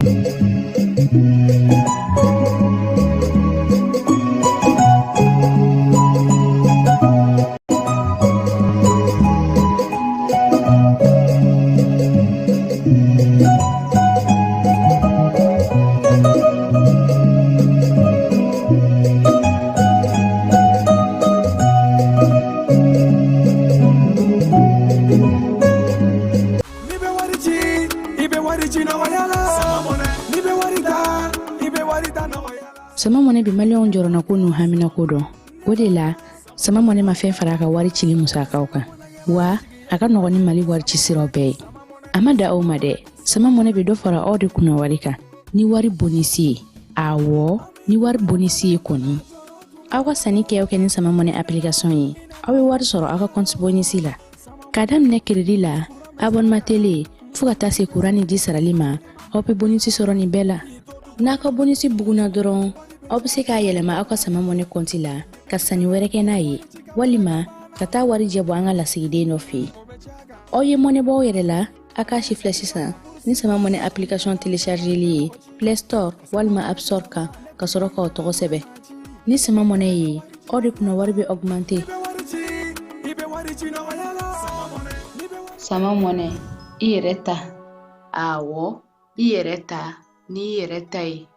N'i bɛ wari ci, i bɛ wari ci nɔgɔya la. N'i bɛ wari ta, i bɛ wari ta nɔgɔya la. Sama Mɔnɛ bɛ maliyɛnw jɔrɔnako n'u haminako dɔn. O de la, Sama Mɔnɛ ma fɛn fara a ka wari cili musakaw kan, wa a ka nɔgɔn ni Mali wari ci siraw bɛɛ ye. A ma dan o ma dɛ, Sama Mɔnɛ bɛ dɔ fara aw de kunna wari kan ni wari bonisi ye. Awɔ, ni wari bonisi ye kɔni. Aw ka sanni kɛ o kɛ ni Sama Mɔnɛ application ye, aw bɛ wari sɔrɔ aw ka compte bonisi la. K'a daminɛ crédit la, abonnement télé, fo ka taa se kuran ni ji sarali ma, aw bɛ bonisi sɔrɔ nin bɛɛ la. N'a ka bonisi bugunna dɔrɔn, aw bɛ se k'a yɛlɛma aw ka Sama Mɔnɛ kɔnti la ka sanni wɛrɛ kɛ n'a ye, walima ka taa warijɛ bɔ an ka lasigiden dɔ fɛ yen. Aw ye mɔnɛ bɔ aw yɛrɛ la, a k'a si filɛ sisan ni Sama Mɔnɛ application téléchargeli ye Play Store walima App Store kan, ka sɔrɔ k'aw tɔgɔ sɛbɛn. Ni Sama Mɔnɛ ye, aw de kunna wari bɛ augmenter. Sama Mɔnɛ, i yɛrɛ ta. Awɔ, i yɛrɛ ta n'i yɛrɛ ta ye.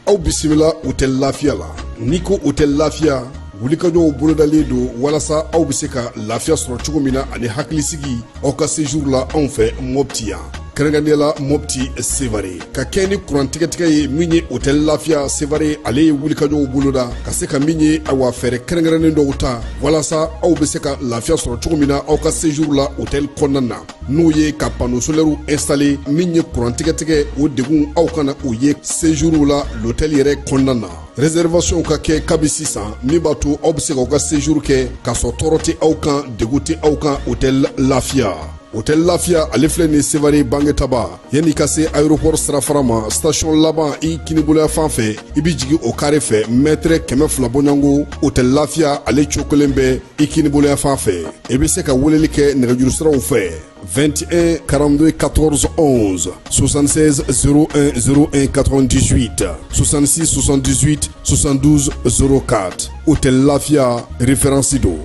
Aw bisimila Hôtel Lafiya la. N'i ko Hôtel Lafiya, wulikajɔw bolodalen don walasa aw bɛ se ka lafiya sɔrɔ cogo min na ani hakilisigi aw ka séjour la anw fɛ Mopti yan, kɛrɛnkɛrɛnnenya la Mopti Sevare. Ka kɛ ni kuran tigɛtigɛ ye min ye, Hôtel Lafiya Sevare ale ye wulikajɔw boloda ka se ka min ye, awa, fɛɛrɛ kɛrɛnkɛrɛnnen dɔw ta walasa aw bɛ se ka lafiya sɔrɔ cogo min na aw ka séjour la hôtel kɔnɔna na, n'o ye ka panneau solaire installé. Min ye kuran tigɛtigɛ, o degun aw kana o ye séjour la l'hôtel yɛrɛ kɔnɔna na. Réservation ka kɛ kabi sisan, min b'a to aw bɛ se k'aw ka séjour kɛ k'a sɔrɔ tɔɔrɔ tɛ aw kan, degun tɛ aw kan. Hôtel Lafiya, Hôtel Lafiya ale filɛ nin Sevare Bangetaba, yanni ka se aéroport sirafara ma, station laban i kiniboloya fan fɛ, i bɛ jigin o kare fɛ, mètre 200 bɔɲɔgɔnko, Hôtel Lafiya ale cogo kelen bɛ i kiniboloya fan fɛ. I bɛ se ka weleli kɛ nɛgɛjuru siraw fɛ: 21 42 14 11, 76 01 01 98, 66 78 72 04. Hôtel Lafiya, référence don.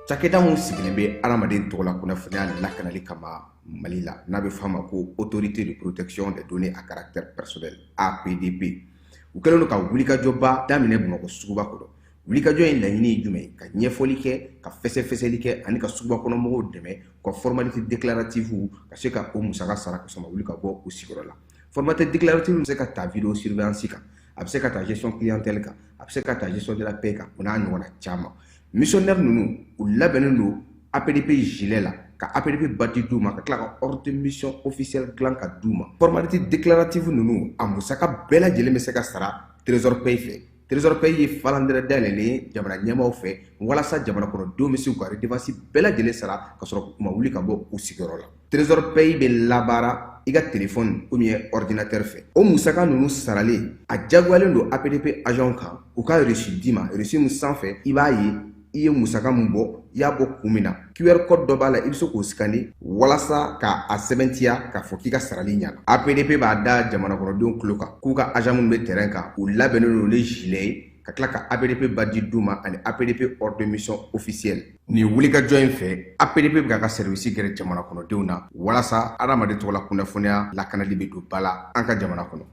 Cakɛda min sigilen bɛ adamaden tɔgɔ la kunnafoniya lakanali kama Mali la, n'a bɛ f'a ma ko Autorité de protection des données à caractère personnel, APDP, u kɛlen don ka wulikajɔba daminɛ Bamakɔ suguba kɔnɔ. Wulikajɔ in laɲini ye jumɛn ye? Ka ɲɛfɔli kɛ, ka fɛsɛfɛsɛli kɛ ani ka suguba kɔnɔ mɔgɔw dɛmɛ u ka formalité déclarative ka se ka o musaka sara ka sɔrɔ ma wuli ka bɔ u sigiyɔrɔ la. Formalité déclarative bɛ se ka ta vidéo surveillance kan, a bɛ se ka ta gestion clientèle kan, a bɛ se ka ta gestion de la paie kan, o n'a ɲɔgɔnna caman. Missionnaire ninnu, u labɛnnen don APDP gilet la, ka APDP badge d'u ma, ka tila ka ordre de mission officielle dilan ka d'u ma. Formalité déclarative ninnu, a musaka bɛɛ lajɛlen bɛ se ka sara Trésor Paye fɛ. Trésor Paye ye falandɛrɛ dayɛlɛlen ye jamana ɲɛmaaw fɛ walasa jamana kɔnɔdenw bɛ se k'u ka redevance bɛɛ lajɛlen sara ka sɔrɔ u ma wuli ka bɔ u sigiyɔrɔ la. Trésor Paye bɛ labaara i ka téléphone ou bien ordinateur fɛ. O musaka ninnu saralen, a jagoyalen don APDP agent kan u ka reçu d'i ma. Reçu min sanfɛ, i b'a ye i ye musaka min bɔ, i y'a bɔ kun min na. QR code dɔ b'a la, i bɛ se k'o scanner walasa k'a sɛbɛntiya k'a fɔ k'i ka sarali ɲana. APDP b'a da jamana kɔnɔdenw tulo kan k'u ka agent minnu bɛ terrain kan, u labɛnnen don ni gilet ye, ka tila ka APDP badge d'u ma ani APDP ordre de mission officielle. Nin wulikajɔ in fɛ, APDP bɛ k'a ka service gɛrɛ jamana kɔnɔdenw na walasa adamaden tɔgɔ la kunnafoniya lakanali bɛ don ba la an ka jamana kɔnɔ.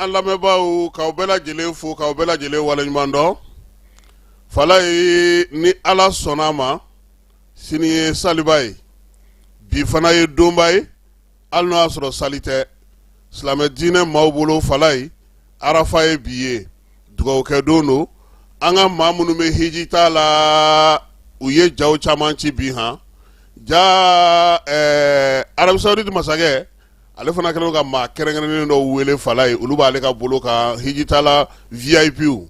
an lamɛnbaaw, k'aw bɛɛ lajɛlen fo, k'aw bɛɛ lajɛlen waleɲuman dɔn. Falaye, ni Ala sɔnna a ma, sini ye saliba ye, bi fana ye donba ye, hali n'o y'a sɔrɔ sali tɛ silamɛ diinɛ maaw bolo. Falaye, arafa ye bi ye, dugawukɛ don don. An ka maa minnu bɛ hiji ta la, u ye jaw caman ci bi. Han ja, Arabie Saoudite masakɛ, ale fana kɛlen ka maa kɛrɛnkɛrɛnnen dɔw wele. Falaye, olu b'ale ka bolo kan, hijitala VIP.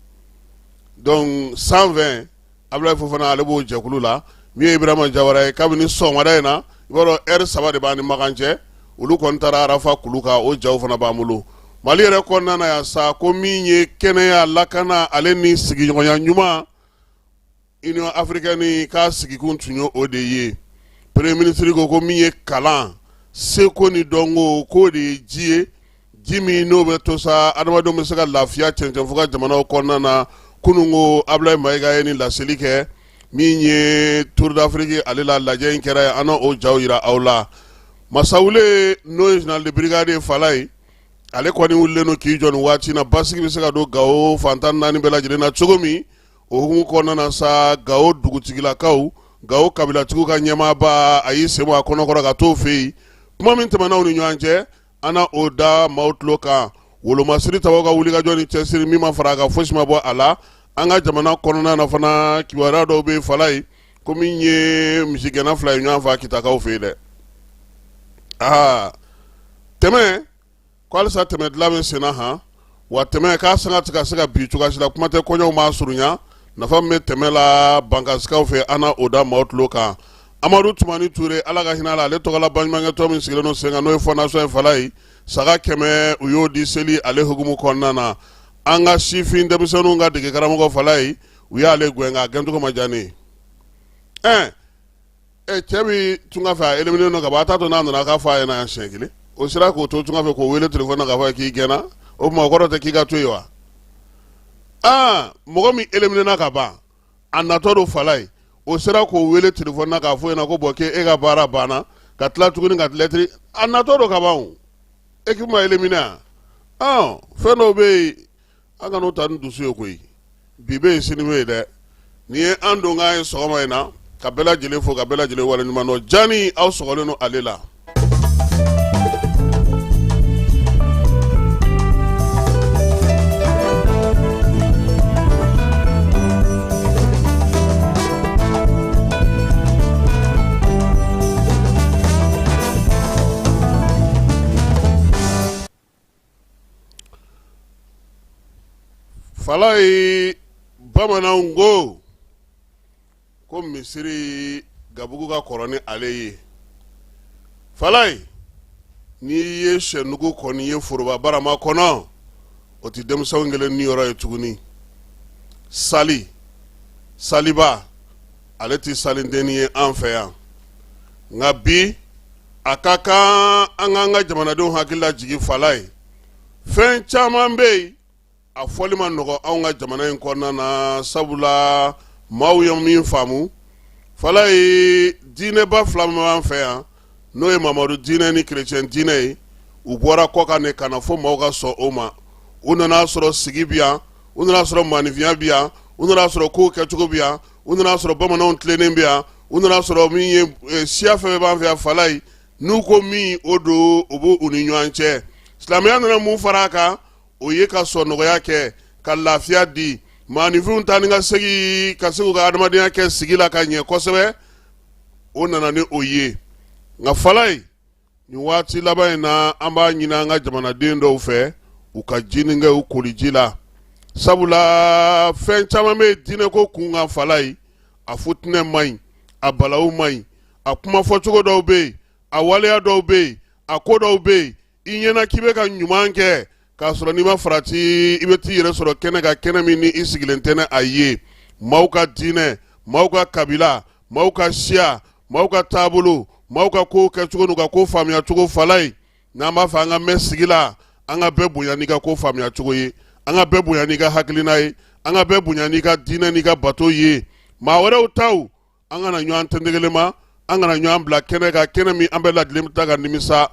Donc 120, Abdoulaye Fofana, ale b'o jɛkulu la. Min ye Ibrahima Jawara ye, kabini sɔgɔmada in na, i b'a dɔn heure 3 de b'an ni Makan cɛ, olu kɔni taara Arafa kulu kan, o jaw fana b'an bolo. Mali yɛrɛ kɔnɔna na yan sa, ko min ye kɛnɛya, lakana, ale ni sigiɲɔgɔnya ɲuman, Union africaine k'a sigikun tun ye o de ye. Premier ministre ko min ye kalan, seko ni dɔnko, k'o de ye ji ye, ji min n'o bɛ to sa adamadenw bɛ se ka lafiya cɛncɛnfu ka jamanaw kɔnɔna na. Kunun ko Abdoulaye Mayiga ye nin laseli kɛ. Min ye Tour d'Afrique ale la lajɛ in kɛra ye, an o jaw jira aw la. Masawule, n'o ye général de brigade ye, Falaye, ale kɔni wulilen don k'i jɔ nin waati na, basigi bɛ se ka don Gawo fan 14 bɛɛ lajɛlen na cogo min. O hukumu kɔnɔna na sa, Gawo dugutigilakaw, Gawo kabilatigiw ka ɲɛmaaba, a y'i sen bɔ a kɔnɔkɔrɔ ka t'o fɛ yen. Kuma min tɛmɛna u ni ɲɔgɔn cɛ, an na o da maaw tulo kan. Wolomasiri tabaw ka wulikajɔ ni cɛsiri min ma fara a kan, fosi ma bɔ a la. An ka jamana kɔnɔna na fana, kibaruya dɔw bɛ Falaye, ko min ye misigɛnna fila ye ɲɔgɔn faa Kitakaw fɛ yen dɛ. Aa, tɛmɛ ko halisa tɛmɛ dilan bɛ senna. Han, wa tɛmɛ k'a sanga tɛ ka se ka bi cogoya si la, kuma tɛ kɔɲɔw m'a surunya. Nafa min bɛ tɛmɛ la Bankasikaw fɛ, an na o da maaw tulo kan. Amadu Tumani Ture, Ala ka hinɛ a la, ale tɔgɔla baɲumankɛtɔn min sigilen don sen kan, n'o ye fondation ye, Falaye, saga 100 u y'o di seli ale hukumu kɔnɔna na. An ka sifin denmisɛnninw ka dege karamɔgɔ, Falaye, u y'ale gɛn nka a gɛncogo ma diya ne ye. Ɛɛ ɛ, cɛ bɛ tunga fɛ, a éliminé don ka ban, a t'a to n'a nana k'a fɔ a ɲɛna yan siɲɛ kelen. O sera k'o to tunga fɛ k'o wele telefɔni na k'a fɔ k'i gɛnna. O tuma o kɔrɔ tɛ k'i ka to yen wa? Aa, mɔgɔ min éliminé na ka ban, a natɔ don Falaye, o sera k'o wele telefɔni na k'a fɔ ɲɛna ko bɔn, k'e ka baara banna, ka tila tuguni ka lɛtiri, a natɔ don ka ban. O équipe ma éliminé a, fɛn dɔw bɛ yen, an kan'o ta ni dusu ye koyi. Bi bɛ yen, sini bɛ yen dɛ. Nin ye an donkan ye sɔgɔma in na, ka bɛɛ lajɛlen fo, ka bɛɛ lajɛlen waleɲuman dɔn. Jani aw sɔgɔlen don ale la. Falaye, bamananw ko misiri gabugu ka kɔrɔ ni ale ye. Falaye, n'i ye sɛnugu kɔni ye foroba barama kɔnɔ, o tɛ denmisɛnw kelen niyɔrɔ ye tuguni. Sali saliba, ale tɛ salidennin ye an fɛ yan, nka bi a ka kan an k'an ka jamanadenw hakili lajigin. Falaye, fɛn caman bɛ yen, a fɔli ma nɔgɔ anw ka jamana in kɔnɔna na, sabula maaw ye min faamu. Falaye, diinɛba fila min b'an fɛ yan, n'o ye mamadu diinɛ ni kerecɛn diinɛ ye, u bɔra kɔkan de ka na fo maaw ka sɔn o ma. U nana sɔrɔ sigi bi yan, u nana sɔrɔ maaninfinya bi yan, u nana sɔrɔ kow kɛcogo bi yan, u nana sɔrɔ bamananw tilennen bi yan, u nana sɔrɔ min ye siya fɛn fɛn b'an fɛ yan, Falaye, n'u ko min o don, o b'u ni ɲɔgɔn cɛ. Silamɛya nana mun fara a kan? O ye ka sɔn nɔgɔya kɛ, ka lafiya di maaninfinw ta ni ka segin ka se k'u ka adamadenya kɛ sigi la ka ɲɛ kosɛbɛ. O nana ni o ye. Nka Falaye, nin waati laban in na, an b'a ɲini an ka jamanaden dɔw fɛ, u ka jinin kɛ u koliji la, sabula fɛn caman bɛ diinɛko kun kan. Falaye, a futinɛ man ɲi, a balawu man ɲi, a kuma fɔcogo dɔw bɛ yen, a waleya dɔw bɛ yen, a ko dɔw bɛ yen, i ɲɛna k'i bɛ ka ɲuman kɛ, k'a sɔrɔ n'i ma farati, i bɛ t'i yɛrɛ sɔrɔ kɛnɛ kan, kɛnɛ min ni i sigilen tɛ ni a ye. Maaw ka diinɛ, maaw ka kabila, maaw ka siya, maaw ka taabolo, maaw ka kow kɛcogo n'u ka ko faamuya cogo. Falaye, n'an b'a fɛ an ka mɛn sigi la, an ka bɛɛ bonya n'i ka ko faamuya cogo ye, an ka bɛɛ bonya n'i ka hakilina ye, an ka bɛɛ bonya n'i ka diinɛ n'i ka bato ye. Maa wɛrɛw taw, an kana ɲɔgɔn tɛntɛgɛlɛma, an kana ɲɔgɔn bila kɛnɛ kan, kɛnɛ min an bɛɛ lajɛlen bɛ taa ka nimisa.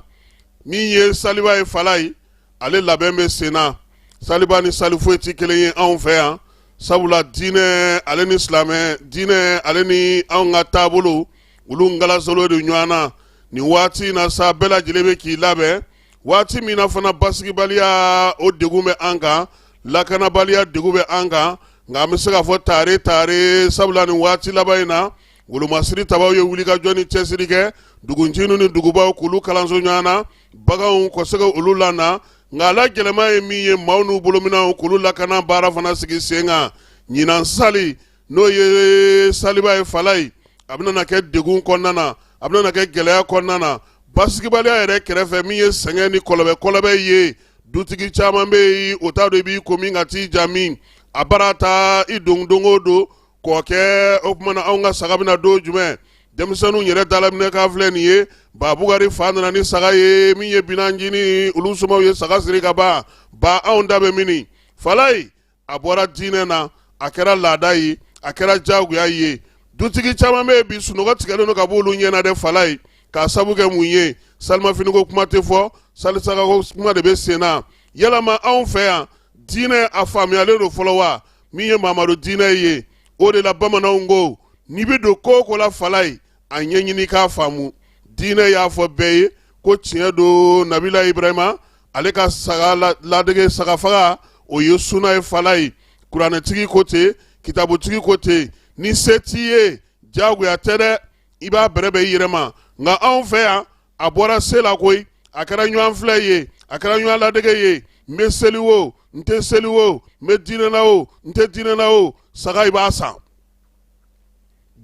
Min ye saliba ye, Falaye, ale labɛn bɛ sen na. Saliba ni sali foyi tɛ kelen ye anw fɛ yan, sabula diinɛ ale ni silamɛ diinɛ ale ni anw ka taabolo olu ngalasolo de ɲɔgɔn na. Nin waati in na sa, bɛɛ lajɛlen bɛ k'i labɛn. Waati min na fana basigibaliya o degun bɛ an kan, lakanabaliya degun bɛ an kan, nka an bɛ se k'a fɔ tare tare, sabula nin waati laban in na, wolomasiri tabaw ye wulikajɔ ni cɛsiri kɛ dugunciniw ni dugubaw k'olu kalanso ɲɔgɔn na, baganw ka se ka olu lana. Nka a la gɛlɛman ye min ye, maaw n'u bolominɛnw k'olu lakana baara fana sigi sen kan. Ɲinan sali, n'o ye saliba ye Falayi, a bɛna na kɛ degun kɔnɔna na, a bɛna na kɛ gɛlɛya kɔnɔna na, basigibaliya yɛrɛ kɛrɛfɛ, min ye sɛgɛn ni kɔlɔbɛ kɔlɔbɛ ye. Dutigi caman bɛ yen, o t'a dɔn i b'i ko min ka t'i ja min a bara ta i don don o don kɔkɛ. O tuma na, anw ka saga bɛna don jumɛn? Denmisɛnninw yɛrɛ dalaminɛ kan filɛ nin ye. Babukari fa nana ni saga ye, min ye binanjini, olu somaw ye saga siri ka ban. Ba, anw da bɛ mini? Falayi, a bɔra diinɛ na, a kɛra laada ye, a kɛra jagoya ye. Dutigi caman bɛ yen bi, sunɔgɔ tigɛlen don ka bɔ olu ɲɛ na dɛ Falayi, k'a sabu kɛ mun ye? Salimafiniko kuma tɛ fɔ, salisagako kuma de bɛ sen na. Yalama anw fɛ yan, diinɛ a faamuyalen don fɔlɔ wa? Min ye Mamadu diinɛ ye, o de la bamananw ko n'i bɛ don ko o ko la Falayi, a ɲɛɲini k'a faamu. Diinɛ y'a fɔ bɛɛ ye ko tiɲɛ don, Nabila Ibrahima ale ka saga ladege, saga faga, o ye suna ye Falayi. Kuranɛtigi ko ten, kitabutigi ko ten. Ni se t'i ye, jagoya tɛ dɛ, i b'a bɛrɛbɛn i yɛrɛ ma. Nka anw fɛ yan, a bɔra se la koyi, a kɛra ɲɔgɔn filɛ ye, a kɛra ɲɔgɔn ladege ye. N bɛ seli o, n tɛ seli o, n bɛ diinɛ na o, n tɛ diinɛ na o, saga i b'a san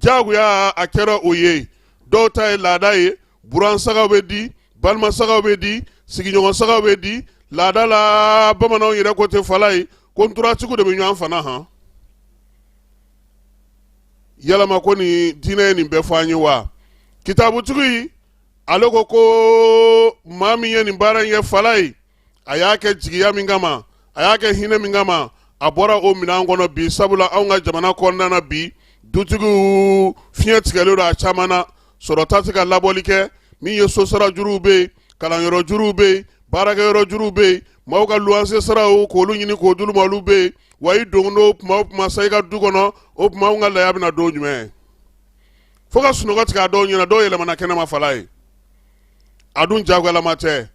jagoya. A kɛra o ye. Dɔw ta ye laada ye, buran sagaw bɛ di, balima sagaw bɛ di, sigiɲɔgɔn sagaw bɛ di laada la. Bamananw yɛrɛ ko ten Falayi, ko nturatigiw de bɛ ɲɔgɔn fana han. Yalama ko nin diinɛ ye nin bɛɛ fɔ an ye wa? Kitabutigi ale ko ko maa min ye nin baara in kɛ Falayi, a y'a kɛ jigiya min kama, a y'a kɛ hinɛ min kama, a bɔra o minɛn kɔnɔ bi. Sabula anw ka jamana kɔnɔna na bi, dutigiw fiɲɛ tigɛlen don a caman na, sɔrɔta tɛ ka labɔli kɛ. Min ye sosara juruw bɛ yen, kalanyɔrɔ juruw bɛ yen, baarakɛyɔrɔ juruw bɛ yen, maaw ka luwanse saraw k'olu ɲini k'o d'olu ma, olu bɛ yen. Wa i don o tuma o tuma sa i ka du kɔnɔ, o tuma anw ka laya bɛna don jumɛn? Fo ka sunɔgɔ tigɛ a dɔw ɲɛna, dɔw yɛlɛmana kɛnɛma Falayi. A dun jagoyalama tɛ.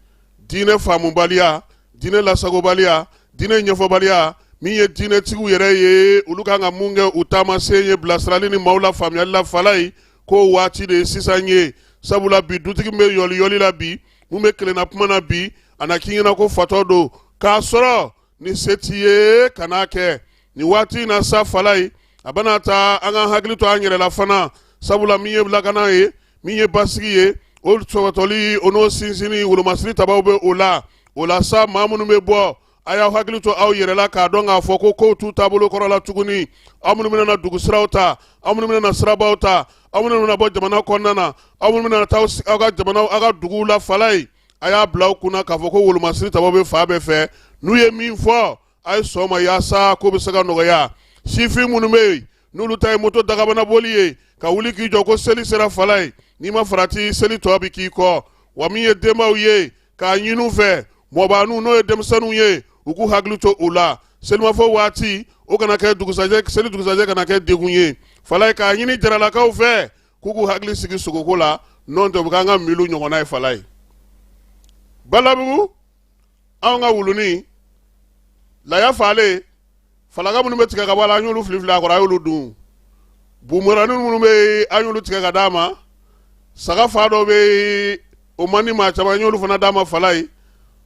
Diinɛ faamubaliya, diinɛ lasagobaliya, diinɛ ɲɛfɔbaliya, min ye diinɛtigiw yɛrɛ ye, olu kan ka mun kɛ u taamasen ye bilasirali ni maaw la faamuyali la Falayi, k'o waati de ye sisan ye. Sabula bi, dutigi min bɛ yɔliyɔli la bi, mun bɛ kelenna kuma na bi, a na k'i ɲɛna ko fatɔ don, k'a sɔrɔ ni se t'i ye, kan'a kɛ nin waati in na sa Falayi. A bɛna taa an ka hakili to an yɛrɛ la fana, sabula min ye lakana ye, min ye basigi ye, o sɔgɔtɔli, o n'o sinsinni, wolomasiri tabaw bɛ o la. O la sa, maa minnu bɛ bɔ, a y'aw hakili to aw yɛrɛ la, k'a dɔn k'a fɔ ko kow t'u taabolo kɔrɔ la tuguni. Aw minnu bɛna na dugusiraw ta, aw minnu bɛna na sirabaw ta, aw minnu bɛna bɔ jamana kɔnɔna na, aw minnu bɛna taa aw ka jamanaw, aw ka duguw la Falayi, a y'a bila aw kunna k'a fɔ ko wolomasiri tabaw bɛ fan bɛɛ fɛ. N'u ye min fɔ, a ye sɔn ma, yaasa ko bɛ se ka nɔgɔya. Sifin minnu bɛ yen, n'olu ta ye moto dagabana boli ye, ka wuli k'i jɔ ko seli sera Falayi, n'i ma farati, seli tɔ bɛ k'i kɔ. Wa min ye denbaw ye, k'a ɲini u fɛ, mɔbaninw, n'o ye denmisɛnninw ye, u k'u hakili to u la selimafo waati, o kana kɛ dugusajɛ, seli dugusajɛ kana kɛ degun ye Falayi. K'a ɲini jaralakaw fɛ k'u k'u hakili sigi sogoko la, n'o tɛ u bɛ k'an ka milu ɲɔgɔnna ye Falayi. Balabugu, anw ka wulunin laya faalen, falaka minnu bɛ tigɛ ka bɔ a la, an y'olu fili fili a kɔrɔ, a y'olu dun. Bumuranin minnu bɛ yen, an y'olu tigɛ ka d'a ma. Saga fa dɔ bɛ yen, o man di maa caman, an y'olu fana d'a ma Falayi.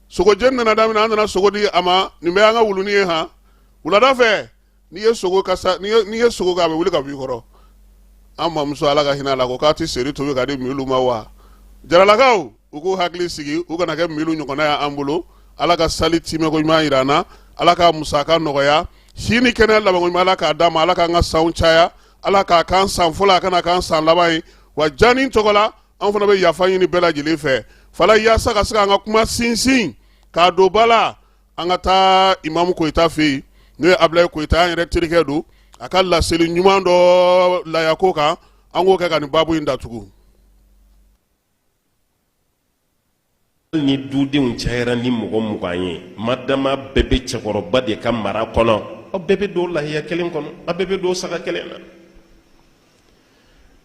Sogojeni nana daminɛ, an nana sogo di a ma. Nin bɛɛ y'an ka wulunin ye han. Wulada fɛ, n'i ye sogo kasa, n'i ye sogo kɛ, a bɛ wuli ka b'i kɔrɔ. An mamuso, Ala ka hinɛ a la, ko k'a tɛ seri tobi ka di milu ma wa? Jaralakaw, u k'u hakili sigi, u kana kɛ milu ɲɔgɔnna ye an bolo. Ala ka sali timɛko ɲuman yira an na, Ala ka musaka nɔgɔya, si ni kɛnɛya labanko ɲuman, Ala k'a d'an ma. Ala k'an ka sanw caya, Ala k'a k'an san fɔlɔ, a kana k'an san laban ye. Wa jani tɔgɔ la, an fana bɛ yafa ɲini bɛɛ lajɛlen fɛ Falayi, yaasa ka se k'an ka kuma sinsin k'a don ba la. An ka taa Imamu Koyita fɛ yen, n'o ye Abulayi Koyita, an yɛrɛ terikɛ don, a ka laseli ɲuman dɔ layako kan, an k'o kɛ ka nin baabu in datugu. Ni dudenw cayara ni mɔgɔ 20 ye, madama bɛɛ bɛ cɛkɔrɔba de ka mara kɔnɔ, aw bɛɛ bɛ don lahiya kelen kɔnɔ, aw bɛɛ bɛ don saga kelen na.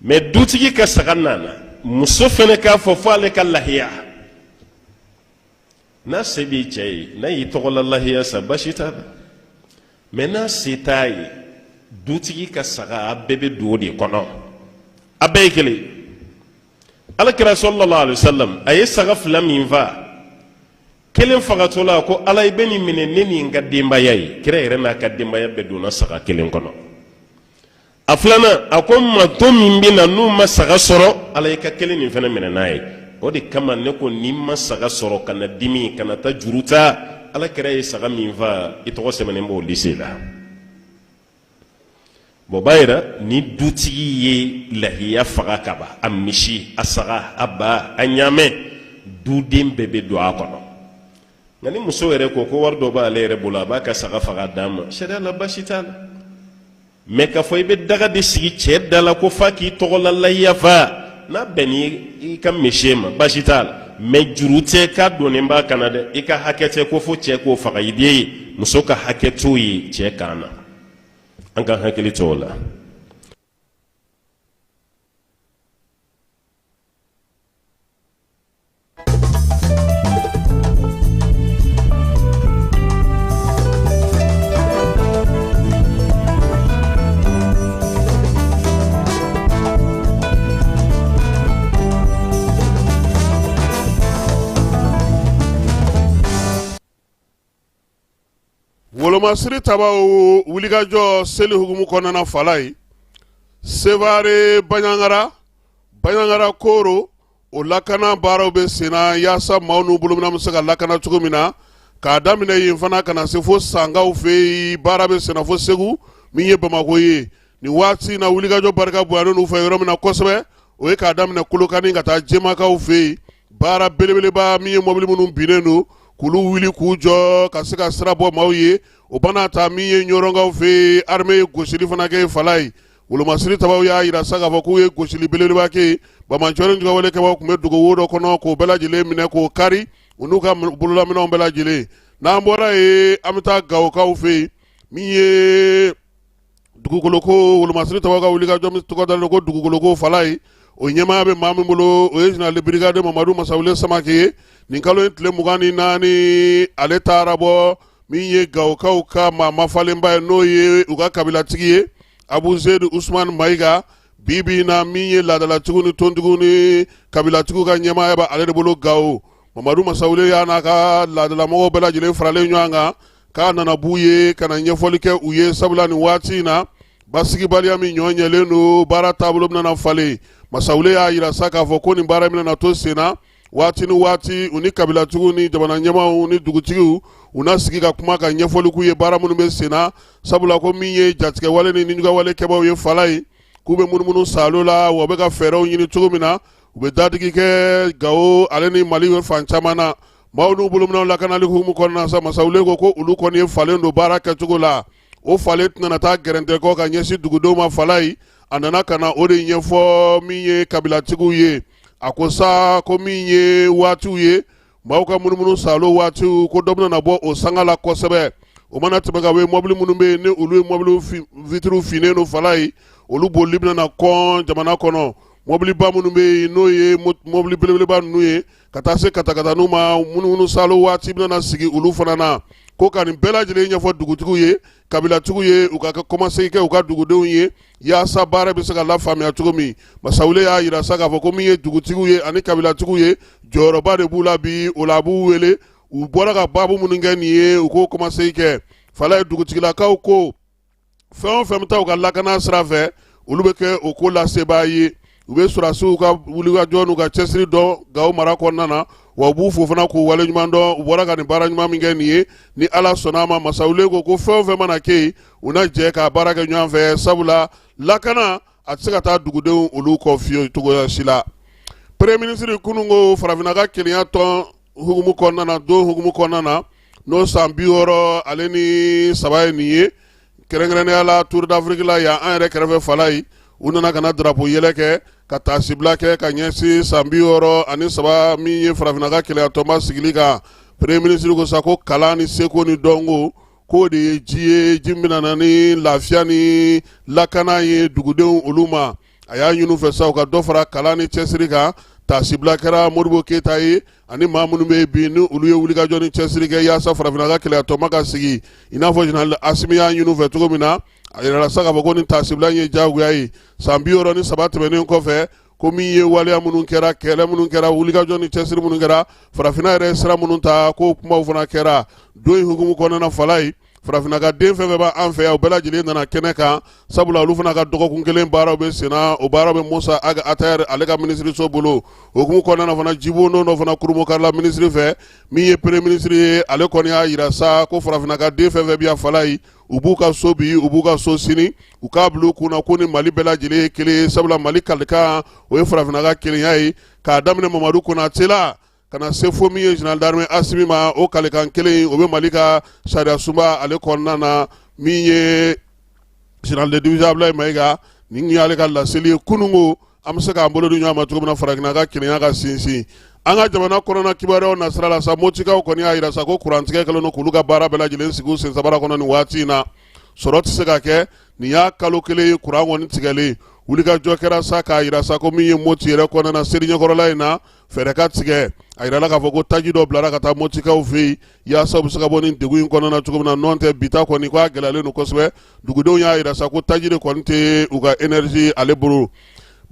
Mɛ dutigi ka saga nana, muso fana k'a fɔ fo ale ka lahiya. N'a se b'i cɛ ye, n'a y'i tɔgɔla lahiya san, baasi t'a la. Mɛ n'a se t'a ye, dutigi ka saga, a bɛɛ bɛ don o de kɔnɔ, a bɛɛ ye kelen. Ala kira sallallahu alaihi wasallam a ye saga fila min fa, kelen fagatɔ la ko ala i bɛ nin minɛ ne ni n ka denbaya ye. Kira yɛrɛ n'a ka denbaya bɛɛ donna saga kelen kɔnɔ. A filanan, a ko mantɔn min bɛ na n'u ma saga sɔrɔ, ala i ka kelen nin fana minɛ n'a ye. O de kama ne ko n'i ma saga sɔrɔ, kana dimi, kana taa juru ta. Ala kira ye saga min fa, i tɔgɔ sɛbɛnnen b'o lisi la. Bon, b'a yira ni dutigi ye lahiya faga ka ban, a misi, a saga, a ba, a ɲaamɛ, duden bɛɛ bɛ don a kɔnɔ. Nka ni muso yɛrɛ ko ko wari dɔ b'ale yɛrɛ bolo, a b'a ka saga faga d'a ma, sariya la baasi t'a la. Mɛ k'a fɔ i bɛ daga de sigi cɛ da la ko f'a k'i tɔgɔla lahiya fa, n'a bɛnn'i ka misi ma, baasi t'a la. Mɛ juru tɛ k'a donnen b'a kan na dɛ. I ka hakɛ tɛ ko fo cɛ k'o faga i den ye. Muso ka hakɛ t'o ye cɛ kan na. An ka hakili to o la. Wolomasiri tabaw wulikajɔ seli hukumu kɔnɔna fala ye Sevare Baɲangara, Baɲangara Koro, o lakana baaraw bɛ senna yaasa maaw n'u bolominɛn bɛ se ka lakana cogo min na, k'a daminɛ yen fana ka na se fo Sankaw fɛ yen. Baara bɛ senna fo Segu min ye Bamakɔ ye. Nin waati in na, wulikajɔ barika bonyalen n'u fɛ yɔrɔ min na kosɛbɛ, o ye k'a daminɛ Kolokani ka taa Jemakaw fɛ yen. Baara belebeleba min ye mɔbili minnu binnen don k'olu wuli k'u jɔ ka se ka sira bɔ maaw ye, o bana ta min ye Ɲɔrɔnkaw fɛ yen, armée ye gosili fana kɛ fala ye. Wolomasiri tabaw y'a jira sa k'a fɔ k'u ye gosili belebeleba kɛ. Banbaanciwale juguyawale kɛbaaw tun bɛ dogo wo dɔ kɔnɔ k'o bɛɛ lajɛlen minɛ k'o kari, u n'u ka bololaminɛnw bɛɛ lajɛlen. N'an bɔra yen, an bɛ taa Gawokaw fɛ yen min ye dugukoloko. Wolomasiri tabaw ka wulikajɔ min tɔgɔ dalen ko dugukoloko fala ye, o ɲɛmaaya bɛ maa min bolo, o ye général de brigade Mamadu Masawule Samake ye. Nin kalo in tile 24, ale taara bɔ min ye Gawokaw ka maa mafalenba ye, n'o ye u ka kabilatigi ye, Abu Zedu Usman Mayiga. Bi bi in na, min ye laadalatigiw ni tontigiw ni kabilatigiw ka ɲɛmaaya bɛ ale de bolo Gawo. Mamadu Masawule y'a n'a ka laadalamɔgɔw bɛɛ lajɛlen faralen ɲɔgɔn kan k'a nana b'u ye ka na ɲɛfɔli kɛ u ye, sabula nin waati in na, basigibaliya min ɲɔ ɲɛlen don, baara taabolo bɛna na falen. Masawule y'a jira sa k'a fɔ ko nin baara bɛna na to sen na waati ni waati. U ni kabilatigiw ni jamana ɲɛmaaw ni dugutigiw, u na sigi ka kuma ka ɲɛfɔli k'u ye baara minnu bɛ sen na, sabula ko min ye jatigɛwale ni nijuguyawale kɛbaaw ye fala ye, k'u bɛ munumunu saalo la, wa u bɛ ka fɛɛrɛw ɲini cogo min na u bɛ dadigi kɛ Gawo ale ni Mali fan caman na, maaw n'u bolominɛnw lakanali hukumu kɔnɔna sa. Masawule ko ko olu kɔni ye falen don baara kɛcogo la. O falen tɛna taa gɛrɛntɛ kɔ ka ɲɛsin dugudenw ma fala ye. A nana ka na o de ɲɛfɔ min ye kabilatigiw ye. A ko sa ko min ye waatiw ye, maaw ka munumunu saalo waatiw, ko dɔ bɛna bɔ o sanga la kosɛbɛ. O mana tɛmɛ ka bɔ yen, mɔbili minnu bɛ yen ni olu ye mɔbili vitiriw finnen don fala ye, olu bolili bɛna na kɔn jamana kɔnɔ. Mɔbiliba minnu bɛ yen, n'o ye mɔbili belebeleba ninnu ye, ka taa se katakataninw ma, munumunu saalo waati bɛna na sigi olu fana na. Ko ka nin bɛɛ lajɛlen ɲɛfɔ dugutigiw ye, kabilatigiw ye, u ka kɔmasegin kɛ u ka dugudenw ye yaasa baara bɛ se ka lafaamuya cogo min. Masawule y'a jira sa k'a fɔ ko min ye dugutigiw ye ani kabilatigiw ye, jɔyɔrɔba de b'u la bi. O la, a b'u wele, u bɔra ka baabu minnu kɛ nin ye, u k'o kɔmasegin kɛ fala ye. Dugutigilakaw ko fɛn o fɛn bɛ taa u ka lakana sira fɛ, olu bɛ kɛ o ko lasebaa ye. U bɛ sɔrɔdasiw ka wulikajɔ n'u ka cɛsiri dɔn Gawo mara kɔnɔna na, wa u b'u fo fana k'u waleɲuman dɔn, u bɔra ka nin baara ɲuman min kɛ nin ye. Ni Ala sɔnna a ma, Masawule ko fɛn o fɛn mana kɛ yen, u na jɛ ka baara kɛ ɲɔgɔn fɛ, sabula lakana a tɛ se ka taa dugudenw olu kɔ fiyewu cogoya si la. Premier ministre kunun ko farafinna ka kelenya tɔn hukumu kɔnɔna na, don hukumu kɔnɔna na, n'o san 63 ye nin ye, kɛrɛnkɛrɛnnenya la Tour d'Afrique la yan an yɛrɛ kɛrɛfɛ fala ye, U nana ka na drapeau yɛlɛ kɛ ka taasibila kɛ ka ɲɛsin san 63 min ye farafinna ka kelenya tɔnba sigili kan. Premier ministre ko sa ko kalan ni seko ni dɔnko k'o de ye ji ye, ji min bɛna na ni lafiya ni lakana ye dugudenw olu ma. A y'a ɲini u fɛ sa u ka dɔ fara kalan ni cɛsiri kan. Taasibila kɛra Modibo Keyita ye ani maa minnu bɛ yen bi ni olu ye wulikajɔ ni cɛsiri kɛ yaasa farafinna ka kelenya tɔnba ka sigi, i n'a fɔ général Asimi y'a ɲini u fɛ cogo min na. A yirala sa k'a fɔ ko nin taasibila in ye diyagoya ye san 63 tɛmɛnen kɔfɛ, ko min ye waleya minnu kɛra, kɛlɛ minnu kɛra, wulikajɔ ni cɛsiri minnu kɛra, farafinna yɛrɛ sira minnu ta, k'o kumaw fana kɛra don in hukumu kɔnɔna na. Falaye, farafinna ka den fɛn fɛn b'an fɛ yan, u bɛɛ lajɛlen nana kɛnɛ kan, sabula olu fana ka dɔgɔkun kelen baaraw bɛ senna. O baaraw bɛ Musa Ag Attaher ale ka minisiriso bolo. O hukumu kɔnɔna na fana, jibondon dɔ fana kurunbonkarila minisiri fɛ. Min ye premier ministre ye, ale kɔni y'a yira sa ko farafinna ka den fɛn fɛn bɛ yan, Falaye, u b'u ka so bi, u b'u ka so sini, u k'a bila u kun na ko ni Mali bɛɛ lajɛlen ye kelen ye, sabula Mali kalikan o ye farafinna ka kelenya ye, k'a daminɛ Mamadu Konate la ka na se fo min ye général d'armée Asimi ma. O kalikan kelen o bɛ Mali ka sariya sunba ale kɔnɔna na. Min ye général de division Abulayi Mayiga, nin y'ale ka laseli ye kununko, an bɛ se k'an bolo di ɲɔgɔn ma cogo min na farafinna ka kelenya ka sinsin. An ka jamana kɔnɔna kibaruyaw nasira la sa, Motikaw kɔni y'a yira sa ko kurantigɛ kɛlen don k'olu ka baara bɛɛ lajɛlen sigi u sen sabara kɔnɔ nin waati in na. Sɔrɔ tɛ se ka kɛ. Nin y'a kalo kelen ye kuran kɔni tigɛlen. Wulikajɔ kɛra sa k'a yira sa ko min ye Moti yɛrɛ kɔnɔna na, seri ɲɛkɔrɔla in na, fɛɛrɛ ka tigɛ. A yirala k'a fɔ ko taji dɔ bilara ka taa Motikaw fɛ yen yaasa u bɛ se ka bɔ nin degun in kɔnɔna na cogo min na. Nɔn tɛ bi ta kɔni ko a gɛlɛyalen don kosɛbɛ. Dugudenw y'a yira sa ko taji de kɔni tɛ u ka énergie ale bolo.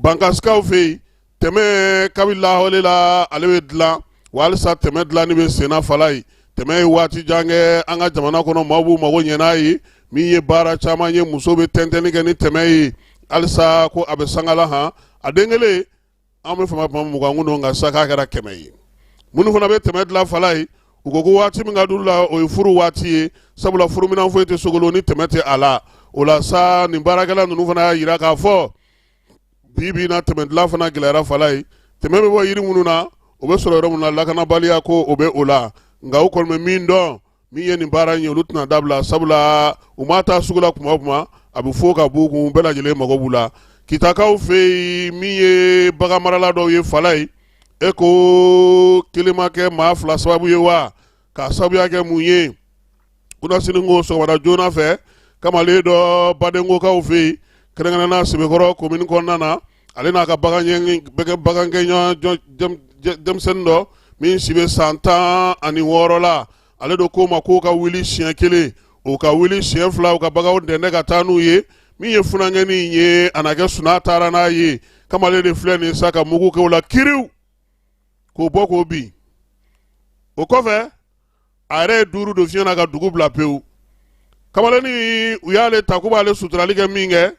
Bankasikaw fɛ yen, tɛmɛ kabi lawale la ale bɛ dilan wa halisa tɛmɛ dilanni bɛ senna. Falaye, tɛmɛ ye waati jan kɛ an ka jamana kɔnɔ, maaw b'u mago ɲɛ n'a ye. Min ye baara caman ye, muso bɛ tɛntɛnni kɛ ni tɛmɛ ye halisa, ko a bɛ sangala han. A den kelen an bɛ fama tuma 20 kun don, nka sa k'a kɛra 100 ye. Minnu fana bɛ tɛmɛ dilan, Falaye, u ko ko waati min ka d'u la, o ye furu waati ye, sabula furuminɛn foyi tɛ sogolo ni tɛmɛ tɛ a la. O la sa, nin baarakɛla ninnu fana y'a yira k'a fɔ bi bi na tɛmɛ dilan fana gɛlɛyara. Falaye, tɛmɛ bɛ bɔ yiri minnu na, o bɛ sɔrɔ yɔrɔ min na, lakanabaliya ko o bɛ o la. Nka u kɔni bɛ min dɔn, min ye nin baara in ye, olu tɛna dabila, sabula u ma taa sugu la kuma o kuma, a bɛ fo ka b'u kun, bɛɛ lajɛlen mago b'u la. Kitakaw fɛ yen, min ye baganmarala dɔw ye, Falaye, e ko kelen ma kɛ maa fila sababu ye wa? K'a sababuya kɛ mun ye? Kunasini ko sɔgɔmada joona fɛ, kamalen dɔ badenkokaw fɛ yen, kɛrɛnkɛrɛnnenya Sebekɔrɔ komini kɔnɔna na, ale n'a ka bagankɛ denmisɛnnin dɔ min si bɛ san 16 la, ale do k'o ma k'o ka wuli siɲɛ kelen, o ka wuli siɲɛ fila, u ka baganw dɛndɛ ka taa n'u ye. Min ye funankɛnin ye, a na kɛ suna taara n'a ye. Kamalen de filɛ nin sa ka mugu kɛ o la kiriw k'o bɔ k'o bin. O kɔfɛ, a yɛrɛ ye duuru don fiɲɛ na ka dugu bila pewu. Kamalennin, u y'ale ta k'u b'ale suturali kɛ min kɛ,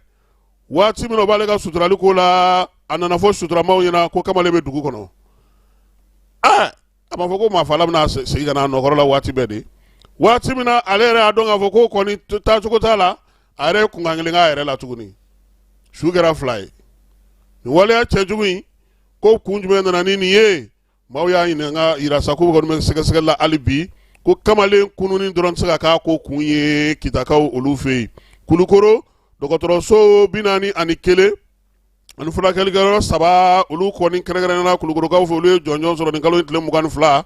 waati min na u b'ale ka suturali ko la, a nana fɔ suturamaw ɲɛna ko kamalen bɛ dugu kɔnɔ. Aa, a b'a fɔ ko maafala bɛna segin ka na a nɔkɔrɔ la waati bɛɛ de. Waati min na ale yɛrɛ y'a dɔn k'a fɔ ko kɔni taacogo t'a la, a yɛrɛ ye kunkan kelen k'a yɛrɛ la tuguni. Su kɛra fila ye. Nin waleya cɛjugu in ko kun jumɛn nana ni nin ye? Maaw y'a ɲininka yira sa k'u kɔni bɛ sɛgɛsɛgɛli la hali bi, ko kamalen kununni dɔrɔn tɛ se ka k'a ko kun ye Kitakaw olu fɛ yen. Kulukoro dɔgɔtɔrɔso 41 ani furakɛlikɛyɔrɔ saba, olu kɔni kɛrɛnkɛrɛnnenya Kulukorokaw fɛ, olu ye jɔnjɔn sɔrɔ nin kalo in tile 22.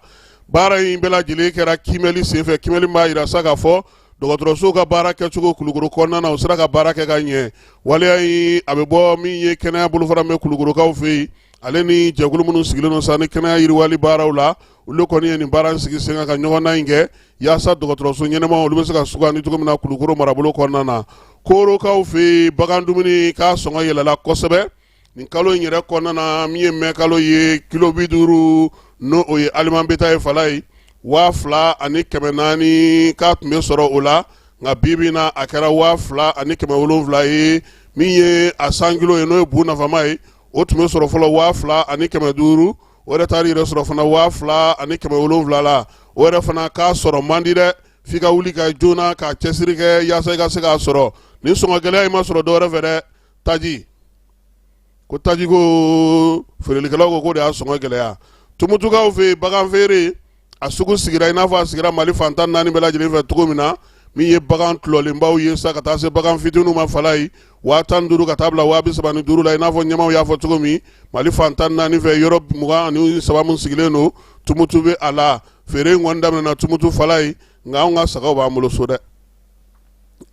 Baara in bɛɛ lajɛlen kɛra kiimɛli senfɛ, kiimɛli b'a yira sa k'a fɔ dɔgɔtɔrɔsow ka baara kɛcogo Kulukoro kɔnɔna na, u sera ka baara kɛ ka ɲɛ. Waleya in a bɛ bɔ min ye kɛnɛya bolofara min bɛ Kulukorokaw fɛ yen, ale ni jɛkulu minnu sigilen don sa ni kɛnɛya yiriwali baaraw la, olu kɔni ye nin baara in sigi sen kan ka ɲɔgɔndan in kɛ yaasa dɔgɔtɔrɔso ɲɛnama olu bɛ se ka sugandi cogo min na Kulukoro marabolo kɔnɔna na. Korokaw fɛ yen, bagan dumuni k'a sɔngɔ yɛlɛla kosɛbɛ nin kalo in yɛrɛ kɔnɔna na. Min ye mɛ kalo ye, kilo 50, n'o o ye aliment bétail ye, Falaye, 2400 k'a tun bɛ sɔrɔ o la, nka bi bi na a kɛra 2700 ye. Min ye a 100 kilo ye, n'o ye bu nafama ye, o tun bɛ sɔrɔ fɔlɔ 2500, o yɛrɛ taara yɛrɛ sɔrɔ fana 2700 la. O yɛrɛ fana k'a sɔrɔ man di dɛ, f'i ka wuli ka joona ka cɛsiri kɛ yaasa i ka se k'a sɔrɔ. Nin sɔngɔ gɛlɛya in ma sɔrɔ dɔwɛrɛ fɛ dɛ, taji ko, taji ko feerelikɛlaw ko k'o de y'a sɔngɔ gɛlɛya. Tumutukaw fɛ yen, bagan feere a sugu sigira i n'a fɔ a sigira Mali fan 14 bɛɛ lajɛlen fɛ cogo min na. Min ye bagan tulɔlenbaw ye sa ka taa se bagan fitininw ma falayi, 15,000 ka taa bila 35,000 la. I n'a fɔ ɲɛmaaw y'a fɔ cogo min, Mali fan 14 fɛ, yɔrɔ 23 min sigilen don Tumutu bɛ a la. Feere in kɔni daminɛna Tumutu falayi, nka anw ka sagaw b'an bolo so dɛ.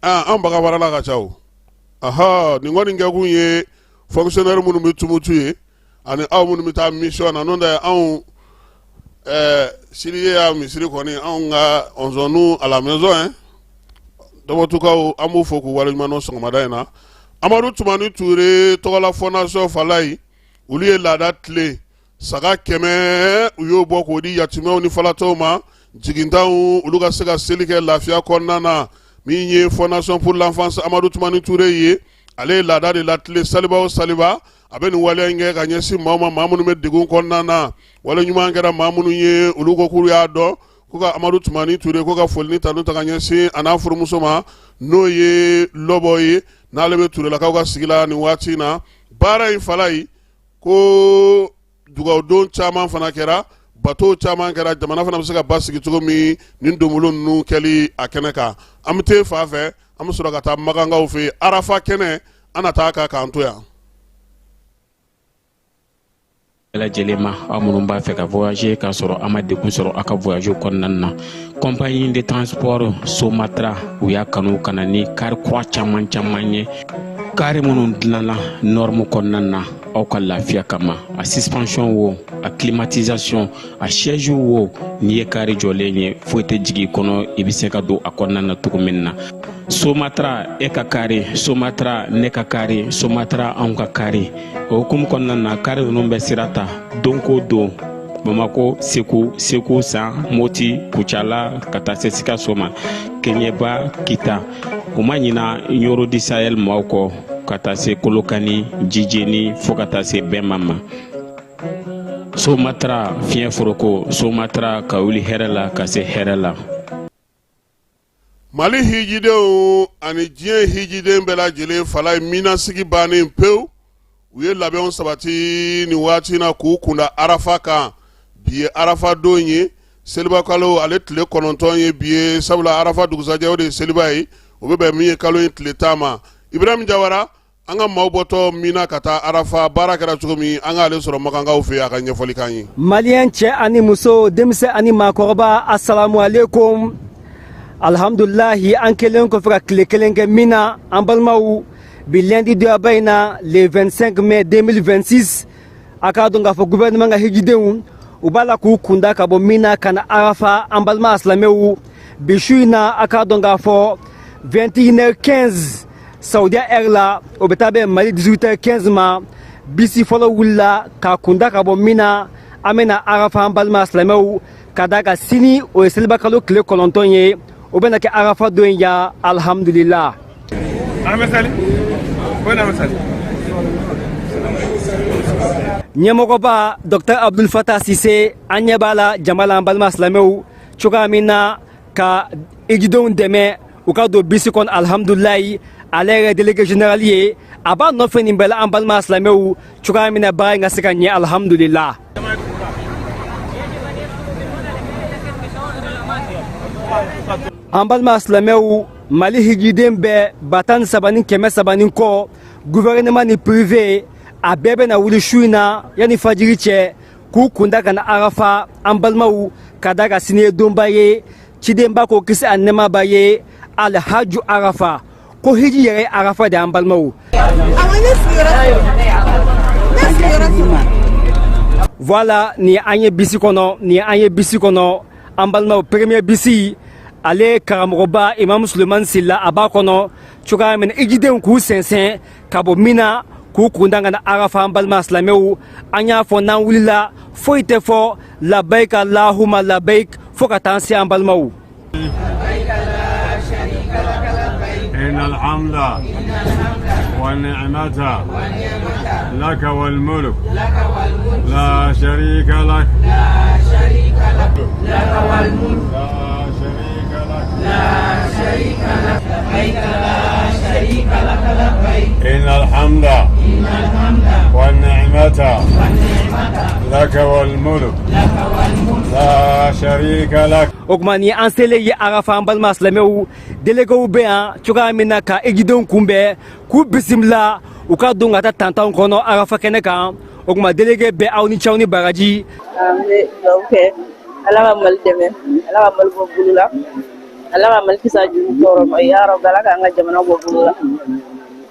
Aa, an bagan marala ka ca o. Aha, nin kɔni kɛkun ye fonctionnaire minnu bɛ Tumutu ye ani aw minnu bɛ taa mission na. N'o tɛ, anw sini ye y'a misiri kɔni, anw ka ɔnzɔnnu à la maison hein. Tɔmɔtukaw, an b'u fo k'u waleɲuman dɔn sɔgɔmada in na. Amadu Tumani Ture tɔgɔla fondation falayi, olu ye laada tilen, saga 100 u y'o bɔ k'o di yatimɛw ni falatɔw ma, jigintanw, olu ka se ka seli kɛ lafiya kɔnɔna na. Min ye Fondation pour l'enfance Amadu Tumani Ture ye, ale ye laada de latilen. Saliba o saliba, a bɛ nin waleya in kɛ ka ɲɛsin maaw ma, maa minnu bɛ degun kɔnɔna na. Wale ɲuman kɛra maa minnu ye, olu ko k'olu y'a dɔn ko ka Amadu Tumani Ture ko ka foli ni tanu ta ka ɲɛsin a n'a furumuso ma, n'o ye Lɔbɔ ye, n'ale bɛ Turelakaw ka sigi la nin waati in na. Baara in falayi, ko dugawudon caman fana kɛra, bato caman kɛra, jamana fana bɛ se ka basigi cogo min, nin donbolo ninnu kɛli a kɛnɛ kan. An bɛ taa fan fɛ, an bɛ sɔrɔ ka taa Makankaw fɛ yen, Arafa kɛnɛ, an na taa k'an to yan. Bɛɛ lajɛlen ma, aw minnu b'a fɛ ka voyager k'a sɔrɔ a ma degun sɔrɔ aw ka voyage kɔnɔna na, compagnie de transport Somatra, u y'a kanu ka na ni kari kura caman caman ye, kari minnu dilanna norme kɔnɔna na aw ka lafiya kama. A suspension wo, a climatisation, a siège wo, n'i ye kari jɔlen ye, foyi tɛ jigin i kɔnɔ, i bɛ se ka don a kɔnɔna na cogo min na. Somatra, e ka kari Somatra, ne ka kari Somatra, anw ka kari. O hukumu kɔnɔna na, kari ninnu bɛ sira ta don ko don Bamako, Segu, Segu San, Moti, Kucala, ka taa se Sikaso ma, Keɲeba, Kita. U ma ɲina Ɲoro du Sahel maaw kɔ, ka taa se Kolokani, Jijeni, fo ka taa se Bɛnma ma. Somatra, fiɲɛ foroko Somatra, ka wuli hɛrɛ la ka se hɛrɛ la. Mali hijidenw ani diɲɛ hijiden bɛɛ lajɛlen falayi, Minasigi bannen pewu, u ye labɛnw sabati nin waati na k'u kunda Arafa kan. Bi ye Arafa don ye, seliba kalo ale tile 9 ye bi ye, sabula Arafa dugusajɛ, o de ye seliba ye, o bɛ bɛn min ye kalo in tile 10 ma. Ibrahim Jawara, an ka maaw bɔtɔ Mina ka taa Arafa, baara kɛra cogo min, an k'ale sɔrɔ Makankaw fɛ yen, a ka ɲɛfɔli k'an ye. Maliyɛn cɛ ani muso, denmisɛn ani maakɔrɔba, asalamu aleykum. Alhamdulilahi, an kɛlen kɔfɛ ka tile kelen kɛ Mina, an balimaw, bi lundi doyaba in na, le 25 mai 2026, a k'a dɔn k'a fɔ gouvernement ka hijidenw, u b'a la k'u kunda ka bɔ Mina ka na Arafa. An balima silamɛw, bi su in na, a k'a dɔn k'a fɔ 21h15 Saudiya heure la, o bɛ taa bɛn Mali 18h15 ma, bisi fɔlɔ wulila k'a kunda ka bɔ Mina, an bɛna Arafa. An balima silamɛw, ka d'a kan sini o ye seliba kalo tile 9 ye, o bɛna kɛ Arafa don ya. Alhamdulillah. An bɛ sali ko n'an bɛ sali. Ɲɛmɔgɔba Dr Abdul Fatah Sise, an ɲɛ b'a la jama la, an balima silamɛw, cogoya min na ka hijidenw dɛmɛ u ka don bisi kɔnɔ. Alhamdulilayi, ale yɛrɛ délégué général ye, a b'a nɔfɛ nin bɛɛ la, an balima silamɛw, cogoya min na baara in ka se ka ɲɛ. Alhamdulillah. An balima silamɛw, Mali hijiden bɛɛ 13 ni 300 ni kɔ, gouvernement ni privé, a bɛɛ bɛna wuli su in na yanni fajiri cɛ k'u kunda ka na Arafa. An balimaw, ka da ka sini ye donba ye, cidenba ko kisi a nɛɛma b'a ye, alhaju arafa, ko hiji yɛrɛ ye arafa de. An balimaw, voilà, nin an ye bisi kɔnɔ, nin an ye bisi kɔnɔ, an balimaw. Premier bisi, ale karamɔgɔba Imam Suleiman Silla, a b'a kɔnɔ cogoya min na hijidenw k'u sɛnsɛn ka bɔ Mina k'u kunda ka na Arafa. An balima silamɛw, an y'a fɔ n'an wulila, foyi tɛ fɔ labayik allahumma labayik fo ka taa se, an balimaw. إن الحمد والنعمة لك والملك لا شريك لك لا شريك لك لك والملك لا شريك لك لا شريك لك لبيك لا شريك لك لبيك إن الحمد والنعمة والنعمة لك والملك لا شريك لك. O tuma ni an selen ye Arafa, an balima silamɛw, déléguéw bɛ yan cogoya min na ka ejidenw kunbɛn, k'u bisimila, u ka don ka taa tantanw kɔnɔ Arafa kɛnɛ kan. O tuma délégué bɛɛ, aw ni cɛw ni baraji. An bɛ dugawu kɛ, Ala ka Mali dɛmɛ, Ala ka Mali bɔ bolo la, Ala ka Mali kisi a jugu tɔɔrɔ ma. Ya rabi, Ala k'an ka jamana bɔ bolo la.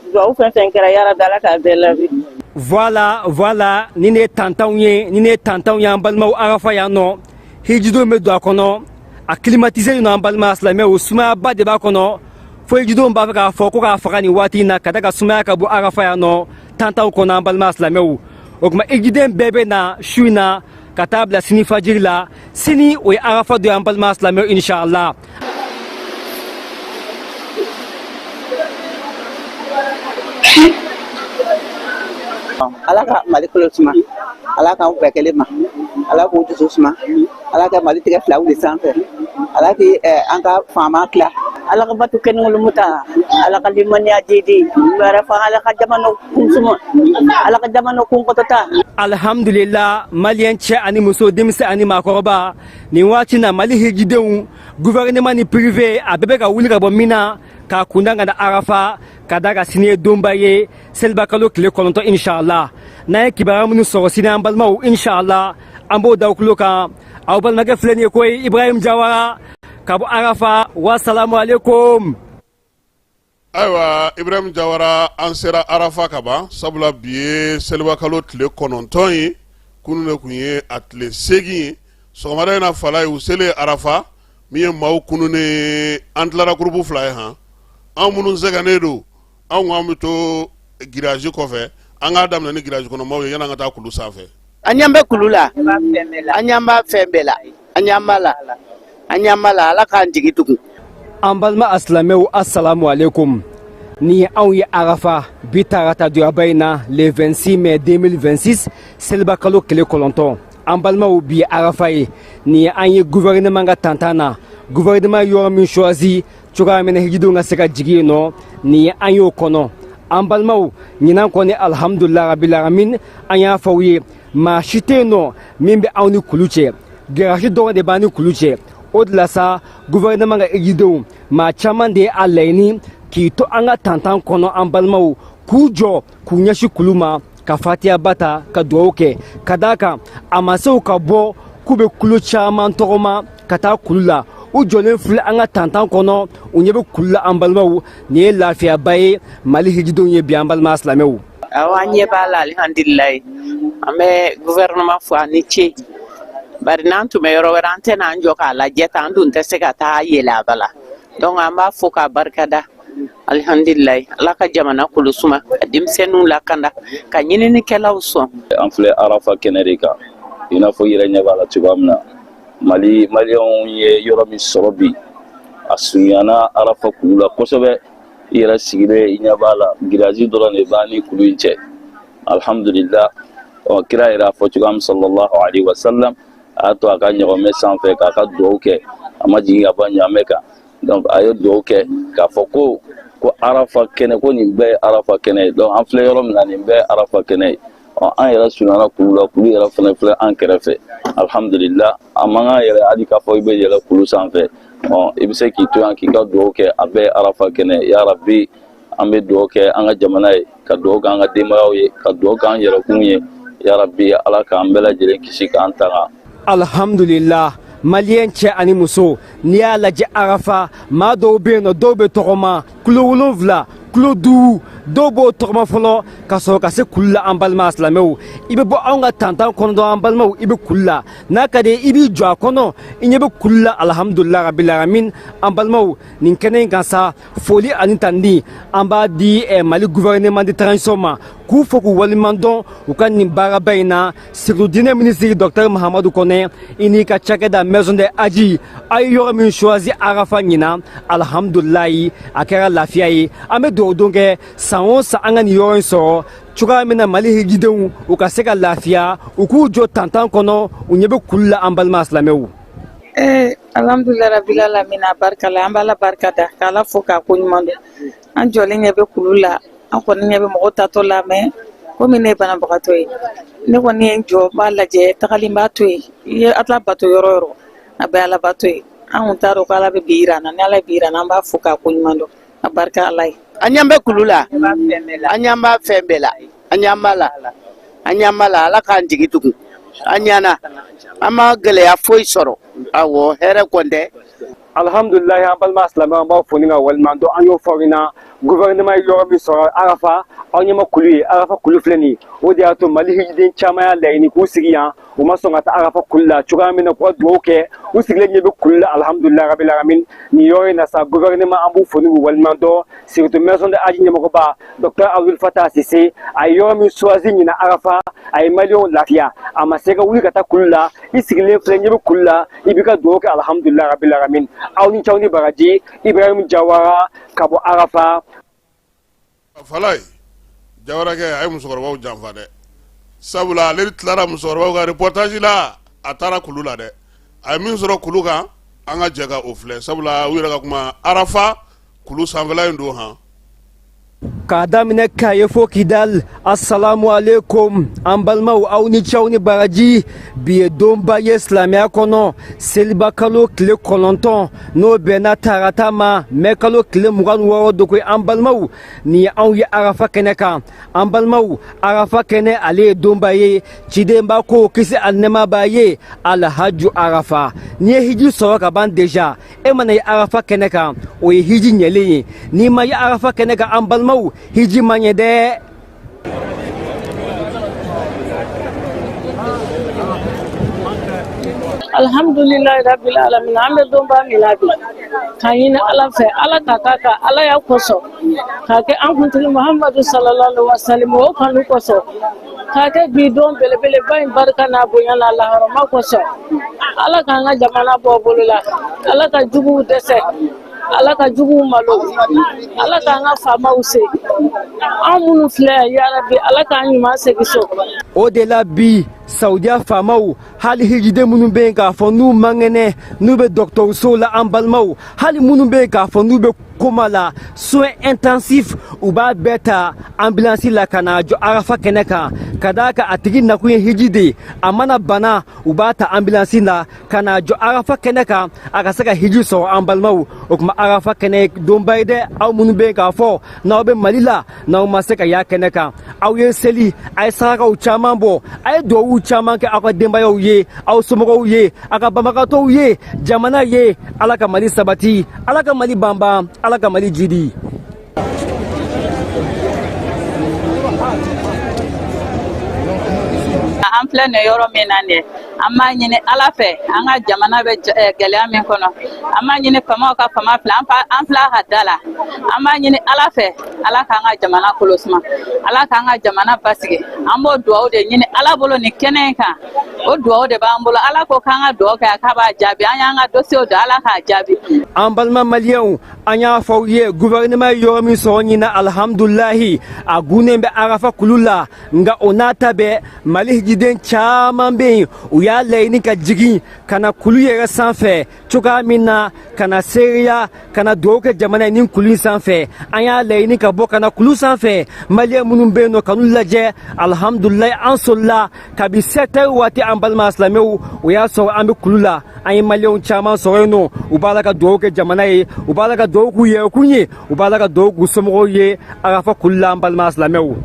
Dugawu fɛn fɛn kɛra, ya rabi, Ala k'a bɛɛ labi. Voilà, voilà, ni ne ye tantanw ye, ni ne ye tantanw ye, an balimaw, Arafa yan nɔ, hijidenw bɛ don a kɔnɔ, a climatisé don. An balima silamɛw, sumayaba de b'a kɔnɔ, fo hijidenw b'a fɛ k'a fɔ ko k'a faga nin waati in na, ka da ka sumaya ka bɔ Arafa yan nɔ tantanw kɔnɔ. An balima silamɛw, o tuma hijiden bɛɛ bɛ na su in na ka taa bila sini fajiri la. Sini o ye Arafa don ye, an balima silamɛw, inshallah. Ala ka Mali kolo suma, Ala k'anw bɛɛ kelen ma, Ala k'u dusu suma, Ala ka Mali tigɛ fila wuli sanfɛ, Ala k'i an ka faama tila. Ala ka bato kɛ muta, Ala ka limaniya jidi wɛrɛ fa, Ala ka jamana kun suma, Ala ka jamana kun kɔtɔta. Alhamdulillah, Maliyɛn cɛ ani muso, denmisɛn ani maakɔrɔba, nin waati na Mali hijidenw, gouvernement ni privé, a bɛɛ bɛ ka wuli ka bɔ min na k'a kunda ka na Arafa, ka da ka sini ye donba ye, selibakalo tile 9, inshallah. N'an ye kibaruya minnu sɔrɔ sini, an balimaw, inshallah, an b'o da kulo kan. Aw balimakɛ filɛ nin ye koyi, Ibrahim Jawara ka bɔ Arafa. Wasalamu aleykum. Ayiwa Ibrahim Jawara, an sera Arafa ka ban, sabula bi ye selibakalo tile 9 ye, kunun de tun ye a tile 8 ye. Sɔgɔmada in na, fala ye, u selen Arafa, min ye maaw kununnen, an tilara groupe fila ye. Han, anw minnu sɛgɛnnen don, anw ko an bɛ to grillage kɔfɛ. An k'a daminɛ ni grillage kɔnɔ maaw ye yanni an ka taa kulu sanfɛ. An ɲɛ bɛ kulu la, an ɲɛ b'a fɛn bɛɛ la, an ɲɛ b'a la, an ɲɛ b'a la. Ala k'an jigi tugun. An balima asilamɛw, assalamu alaikum. Ni anw ye Arafa bi tarata doyaba in na, le 26 mai 2026, selibakalo tile 9. An balimaw, bi ye Arafa ye. Ni an ye gouvernement ka tantan na, gouvernement yɔrɔ min choisi cogoya min na hijidenw ka se ka jigin yen nɔ, nin ye an y'o kɔnɔ. An balimaw, ɲinan kɔni, alhamdulillah rabbil alamin, an y'a fɔ aw ye, maa si tɛ yen nɔ min bɛ anw ni kulu cɛ, grillage dɔrɔn de b'an ni kulu cɛ. O de la sa, gouvernement ka hijidenw maa caman de ye a laɲini k'i to an ka tantan kɔnɔ, an balimaw, k'u jɔ k'u ɲɛsin kulu ma, ka fatiyaba ta, ka dugawu kɛ, ka d'a kan a ma se u ka bɔ k'u bɛ kulo caman tɔgɔma ka taa kulu la. U jɔlen filɛ an ka tantan kɔnɔ, u ɲɛ bɛ kulu la. An balimaw, nin ye lafiyaba ye Mali hijidenw ye bi, an balima silamɛw. Awɔ, an ɲɛ b'a la, alihamdulilayi. An bɛ gouvernement fo, a ni ce, bari n'an tun bɛ yɔrɔ wɛrɛ, an tɛna an jɔ k'a lajɛ tan, an dun tɛ se ka taa yɛlɛ a ba la. Donc an b'a fo k'a barikada, alihamdulilayi. Ala ka jamana kolo suma, ka denmisɛnninw lakanda, ka ɲininikɛlaw sɔn. An filɛ Arafa kɛnɛ de kan, i n'a fɔ i yɛrɛ ɲɛ b'a la cogoya min na. Mali Maliyɛnw ye yɔrɔ min sɔrɔ bi, a surunyana Arafa kulu la kosɛbɛ. I yɛrɛ sigilen, i ɲɛ b'a la, grillage dɔrɔn de b'an ni kulu in cɛ, alhamdulillah. Ɔ kira yɛrɛ a fɔ cogoya min, sallallahu alaihi wa sallam, a y'a to a ka ɲɔgɔmɛ sanfɛ k'a ka dugawu kɛ, a ma jigin ka bɔ ɲaamɛ kan. Donc a ye dugawu kɛ k'a fɔ ko Arafa kɛnɛ, ko nin bɛɛ ye Arafa kɛnɛ ye. Donc an filɛ yɔrɔ min na, nin bɛɛ ye Arafa kɛnɛ ye. Ɔ an yɛrɛ surunyana kulu la, kulu yɛrɛ fana filɛ an kɛrɛfɛ, alhamdulillah. A man kan yɛrɛ hali k'a fɔ i bɛ yɛlɛ kulu sanfɛ. Ɔ i bɛ se k'i to yan k'i ka dugawu kɛ, a bɛɛ ye Arafa kɛnɛ. Ya rabi, an bɛ dugawu kɛ an ka jamana ye, ka dugawu kɛ an ka denbayaw ye, ka dugawu kɛ an yɛrɛkun ye. Ya rabi, Ala k'an bɛɛ lajɛlen kisi k'an tanga. Alhamdulillah, Maliyɛn cɛ ani muso, n'i y'a lajɛ Arafa, maa dɔw bɛ yen nɔ, dɔw bɛ tɔgɔma kulo 7, kulo 5, dɔw b'o tɔgɔma fɔlɔ ka sɔrɔ ka se kulu la. An balima silamɛw, i bɛ bɔ anw ka tantan kɔnɔ dɔrɔn, an balimaw, i bɛ kulu la. N'a ka di i b'i jɔ a kɔnɔ, i ɲɛ bɛ kulu la, alhamdulillah rabbil alamin. An balimaw, nin kɛnɛ in kan sa, foli ani tandi an b'a di Mali gouvernement de transition ma, k'u fo k'u waleɲuman dɔn u ka nin baaraba in na, surtout diinɛ minisiri docteur Mahamadu Kɔnɛ, i n'i ka cakɛda Maison de Hadji. A ye yɔrɔ min choisi Arafa ɲinan, alhamdulilayi, a kɛra lafiya ye. An bɛ dugawu don kɛ san o san an ka nin yɔrɔ in sɔrɔ cogoya min na Mali hijidenw u ka se ka lafiya, u k'u jɔ tantan kɔnɔ, u ɲɛ bɛ kulu la, an balima silamɛw. Alhamdulilayi rabbil alamin, a barika la, an b'Ala barika da k'Ala fo k'a ko ɲuman dɔn. An jɔlen ɲɛ bɛ kulu la, an kɔni ɲɛ bɛ mɔgɔw tatɔ la, mais komi ne ye banabagatɔ ye, Ne kɔni ye n jɔ n b'a lajɛ, tagali n b'a to yen. I ye Ala bato yɔrɔ o yɔrɔ, a bɛɛ Ala bato ye. An kun t'a dɔn ko Ala bɛ bi yira an na. Ni Ala ye bi yira an na, an b'a fo k'a ko ɲuman dɔn. A barika Ala ye. An ɲɛ bɛ kulu la, an ɲɛ b'a fɛn bɛɛ la, an ɲɛ b'a la, an ɲɛ b'a la. Ala k'an jigi tugun. An ɲɛna, an ma gɛlɛya foyi sɔrɔ. Awɔ, hɛrɛ kɔni tɛ. Alhamdulilayi, an balima silamɛw, an b'aw fo ni ka waleɲuman dɔn. An y'o fɔ aw ɲɛna, gouvernement ye yɔrɔ min sɔrɔ Arafa, aw ɲɛ ma kulu ye, Arafa kulu filɛ nin ye. O de y'a to Mali hijiden caman y'a laɲini k'u sigi yan, u ma sɔn ka taa Arafa kulu la cogoya min na k'u ka dugawu kɛ. U sigilen ɲɛ bɛ kulu la. Alhamdulilayi rabil alamin. Nin yɔrɔ in na sa, gouvernement, an b'u fo ni k'u waleɲuman dɔn, surtout maison de Hadj ɲɛmɔgɔba docteur Abdoul Fattah Sise. A ye yɔrɔ min choisi ɲinan Arafa, a ye maliyɛnw lafiya. A ma se ka wuli ka taa kulu la. I sigilen filɛ, ɲɛ bɛ kulu la, i b'i ka dugawu kɛ. Alhamdulilayi rabil alamin. Aw ni ce, aw ni baraji. Ibrahim Jawara ka bɔ Arafa. Falaye Jawarakɛ, a ye musokɔrɔbaw janfa dɛ, sabula ale tilara musokɔrɔbaw ka reportage la, a taara kulu la dɛ. A ye min sɔrɔ kulu kan, an ka jɛ ka o filɛ, sabula u yɛrɛ ka kuma Arafa kulu sanfɛla in don han. K'a daminɛ Kaye fo Kidal, assalamu alaikum. An balimaw, aw ni ce, aw ni baraji. Bi ye donba ye silamɛya kɔnɔ, seliba kalo tile 9, n'o bɛnna tarata ma, mɛ kalo tile 26 don koyi. An balimaw, nin ye anw ye Arafa kɛnɛ kan. An balimaw, Arafa kɛnɛ, ale ye donba ye. Cidenba ko, kisi ani nɛɛma b'a ye, alhaju arafa. N'i ye hiji sɔrɔ ka ban deja, e mana ye Arafa kɛnɛ kan, o ye hiji ɲɛlen ye. N'i ma ye Arafa kɛnɛ kan, an balimaw, hiji ma ɲɛ dɛ. Alhamdulilayi rabbil alamin. An bɛ donba min na bi, k'a ɲini Ala fɛ, Ala ka k'a kan Ala ya kosɔn, k'a kɛ an kuntigi Muhamadu sallallahu alaihi wasallam o kanu kosɔn, k'a kɛ bi don belebeleba in barika n'a bonya n'a lahɔrɔma kosɔn. Ala k'an ka jamana bɔ bolo la, Ala ka juguw dɛsɛ, Ala ka juguw malo, Ala k'an ka faamaw se an minnu filɛ yan, yarabi Ala k'an ɲuman segin so. O de la bi, Saudiya faamaw, hali hijiden minnu bɛ yen k'a fɔ n'u man kɛnɛ, n'u bɛ dɔgɔtɔrɔsow la, an balimaw, hali minnu bɛ yen k'a fɔ n'u bɛ coma la, soins intensifs, u b'a bɛɛ ta ambulance la ka n'a jɔ Arafa kɛnɛ kan, ka d'a kan a tigi nakun ye hiji de ye. A mana bana, u b'a ta ambulance la ka n'a jɔ Arafa kɛnɛ kan, a ka se ka hiji sɔrɔ. An balimaw, o tuma Arafa kɛnɛ ye donba ye dɛ. Aw minnu bɛ yen k'a fɔ n'aw bɛ Mali la, n'aw ma se ka y'a kɛnɛ kan, aw ye seli, a ye sarakaw caman bɔ, a ye duwawuw caman kɛ aw ka denbayaw ye, aw somɔgɔw ye, aw ka banbagatɔw ye, jamana ye. Ala ka Mali sabati, Ala ka Mali banban, Ala ka Mali jidi. An filɛ nin yɔrɔ min na nin ye, an b'a ɲini Ala fɛ, an ka jamana bɛ gɛlɛya min kɔnɔ, an b'a ɲini faamaw ka fama filɛ, an filɛ a ka da la. An b'a ɲini Ala fɛ, Ala k'an ka jamana kolo suma, Ala k'an ka jamana basigi. An b'o duwawu de ɲini Ala bolo nin kɛnɛ in kan. O duwawu de b'an bolo. Ala ko k'an ka duwawu kɛ, a k'a b'a jaabi. An y'an ka dosiyew da, Ala k'a jaabi. An balima maliyɛnw, an y'a fɔ aw ye, gouvernement ye yɔrɔ min sɔrɔ ɲinan, alhamdulahi, a gunnen bɛ Arafa kulu la. Nka o n'a ta bɛɛ, Mali hijiden caman bɛ yen, u y'a laɲini ka jigin ka na kulu yɛrɛ sanfɛ cogoya min na, ka na seereya, ka na dugawu kɛ jamana ye nin kulu in sanfɛ. An y'a laɲini ka bɔ ka na kulu sanfɛ, maliyɛn minnu bɛ yen nɔ, ka n'u lajɛ. Alhamdulilayi, an solila kabi 7 heures waati. An balima silamɛw, o y'a sɔrɔ an bɛ kulu la. An ye maliyɛnw caman sɔrɔ yen nɔ, u b'a la ka dugawu kɛ jamana ye, u b'a la ka dugawu k'u yɛrɛkun ye, u b'a la ka dugawu k'u somɔgɔw ye Arafa kulu la. An balima silamɛw.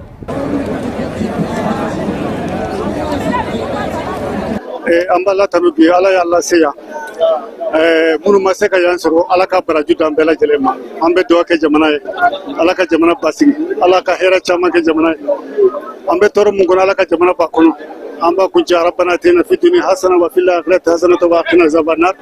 An b'Ala tanu bi, Ala y'an lase yan. Minnu ma se ka yan sɔrɔ, Ala ka baraji d'an bɛɛ lajɛlen ma. An bɛ dugawu kɛ jamana ye, Ala ka jamana basigi, Ala ka hɛrɛ caman kɛ jamana ye. An bɛ tɔɔrɔ mun kɔnɔ, Ala ka jamana b'a kɔnɔ. An b'a kuncɛ rabbana atina fi dunya hasana wa fil akhirati hasana wa qina azaban nar.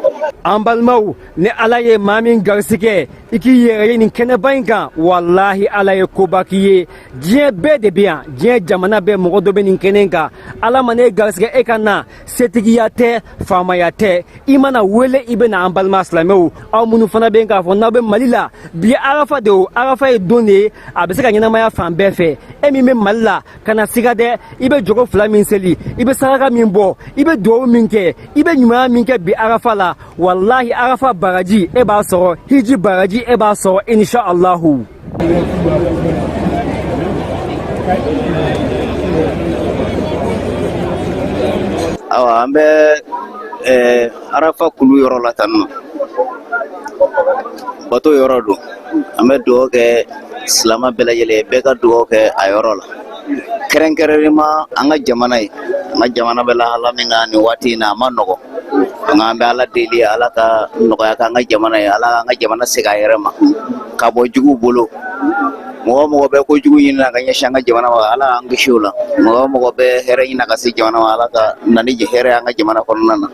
An balimaw, ni Ala ye maa min garisigɛ i k'i yɛrɛ ye nin kɛnɛba in kan, walahi, Ala ye koba k'i ye. Diɲɛ bɛɛ de bɛ yan, diɲɛ jamana bɛɛ mɔgɔ dɔ bɛ nin kɛnɛ in kan. Ala mana e garisigɛ e ka na, setigiya tɛ, faamaya tɛ, i mana wele, i bɛ na. An balima silamɛw, aw minnu fana bɛ yen k'a fɔ n'aw bɛ Mali la, bi ye Arafa de o. Arafa ye don de ye, a bɛ se ka ɲɛnamaya fan bɛɛ fɛ. E min bɛ Mali la, kana siga dɛ. I bɛ jɔgo fila min seli, i bɛ saraka min bɔ, i bɛ duwawu min kɛ, i bɛ ɲumanya min kɛ bi Arafa la, walahi, Arafa baraji e b'a sɔrɔ, hiji baraji e b'a sɔrɔ, insha Allahu. Awa, an bɛ Arafa kulu yɔrɔ la tan nɔ, bato yɔrɔ don. An bɛ dugawu kɛ silama bɛɛ lajɛlen ye, bɛɛ ka dugawu kɛ a yɔrɔ la, kɛrɛnkɛrɛnnema an ka jamana ye. An ka jamana bɛ lahala min na nin waati in na, a ma nɔgɔ, nka an bɛ Ala deli, Ala ka nɔgɔya k'an ka jamana ye, Ala k'an ka jamana segin a yɛrɛ ma ka bɔ juguw bolo. Mɔgɔ o mɔgɔ bɛ ko jugu ɲini ka ɲɛsin an ka jamana ma, Ala k'an kisi o la. Mɔgɔ o mɔgɔ bɛ hɛrɛ ɲini ka se jamana ma, Ala ka na ni hɛrɛ an ka jamana kɔnɔna na.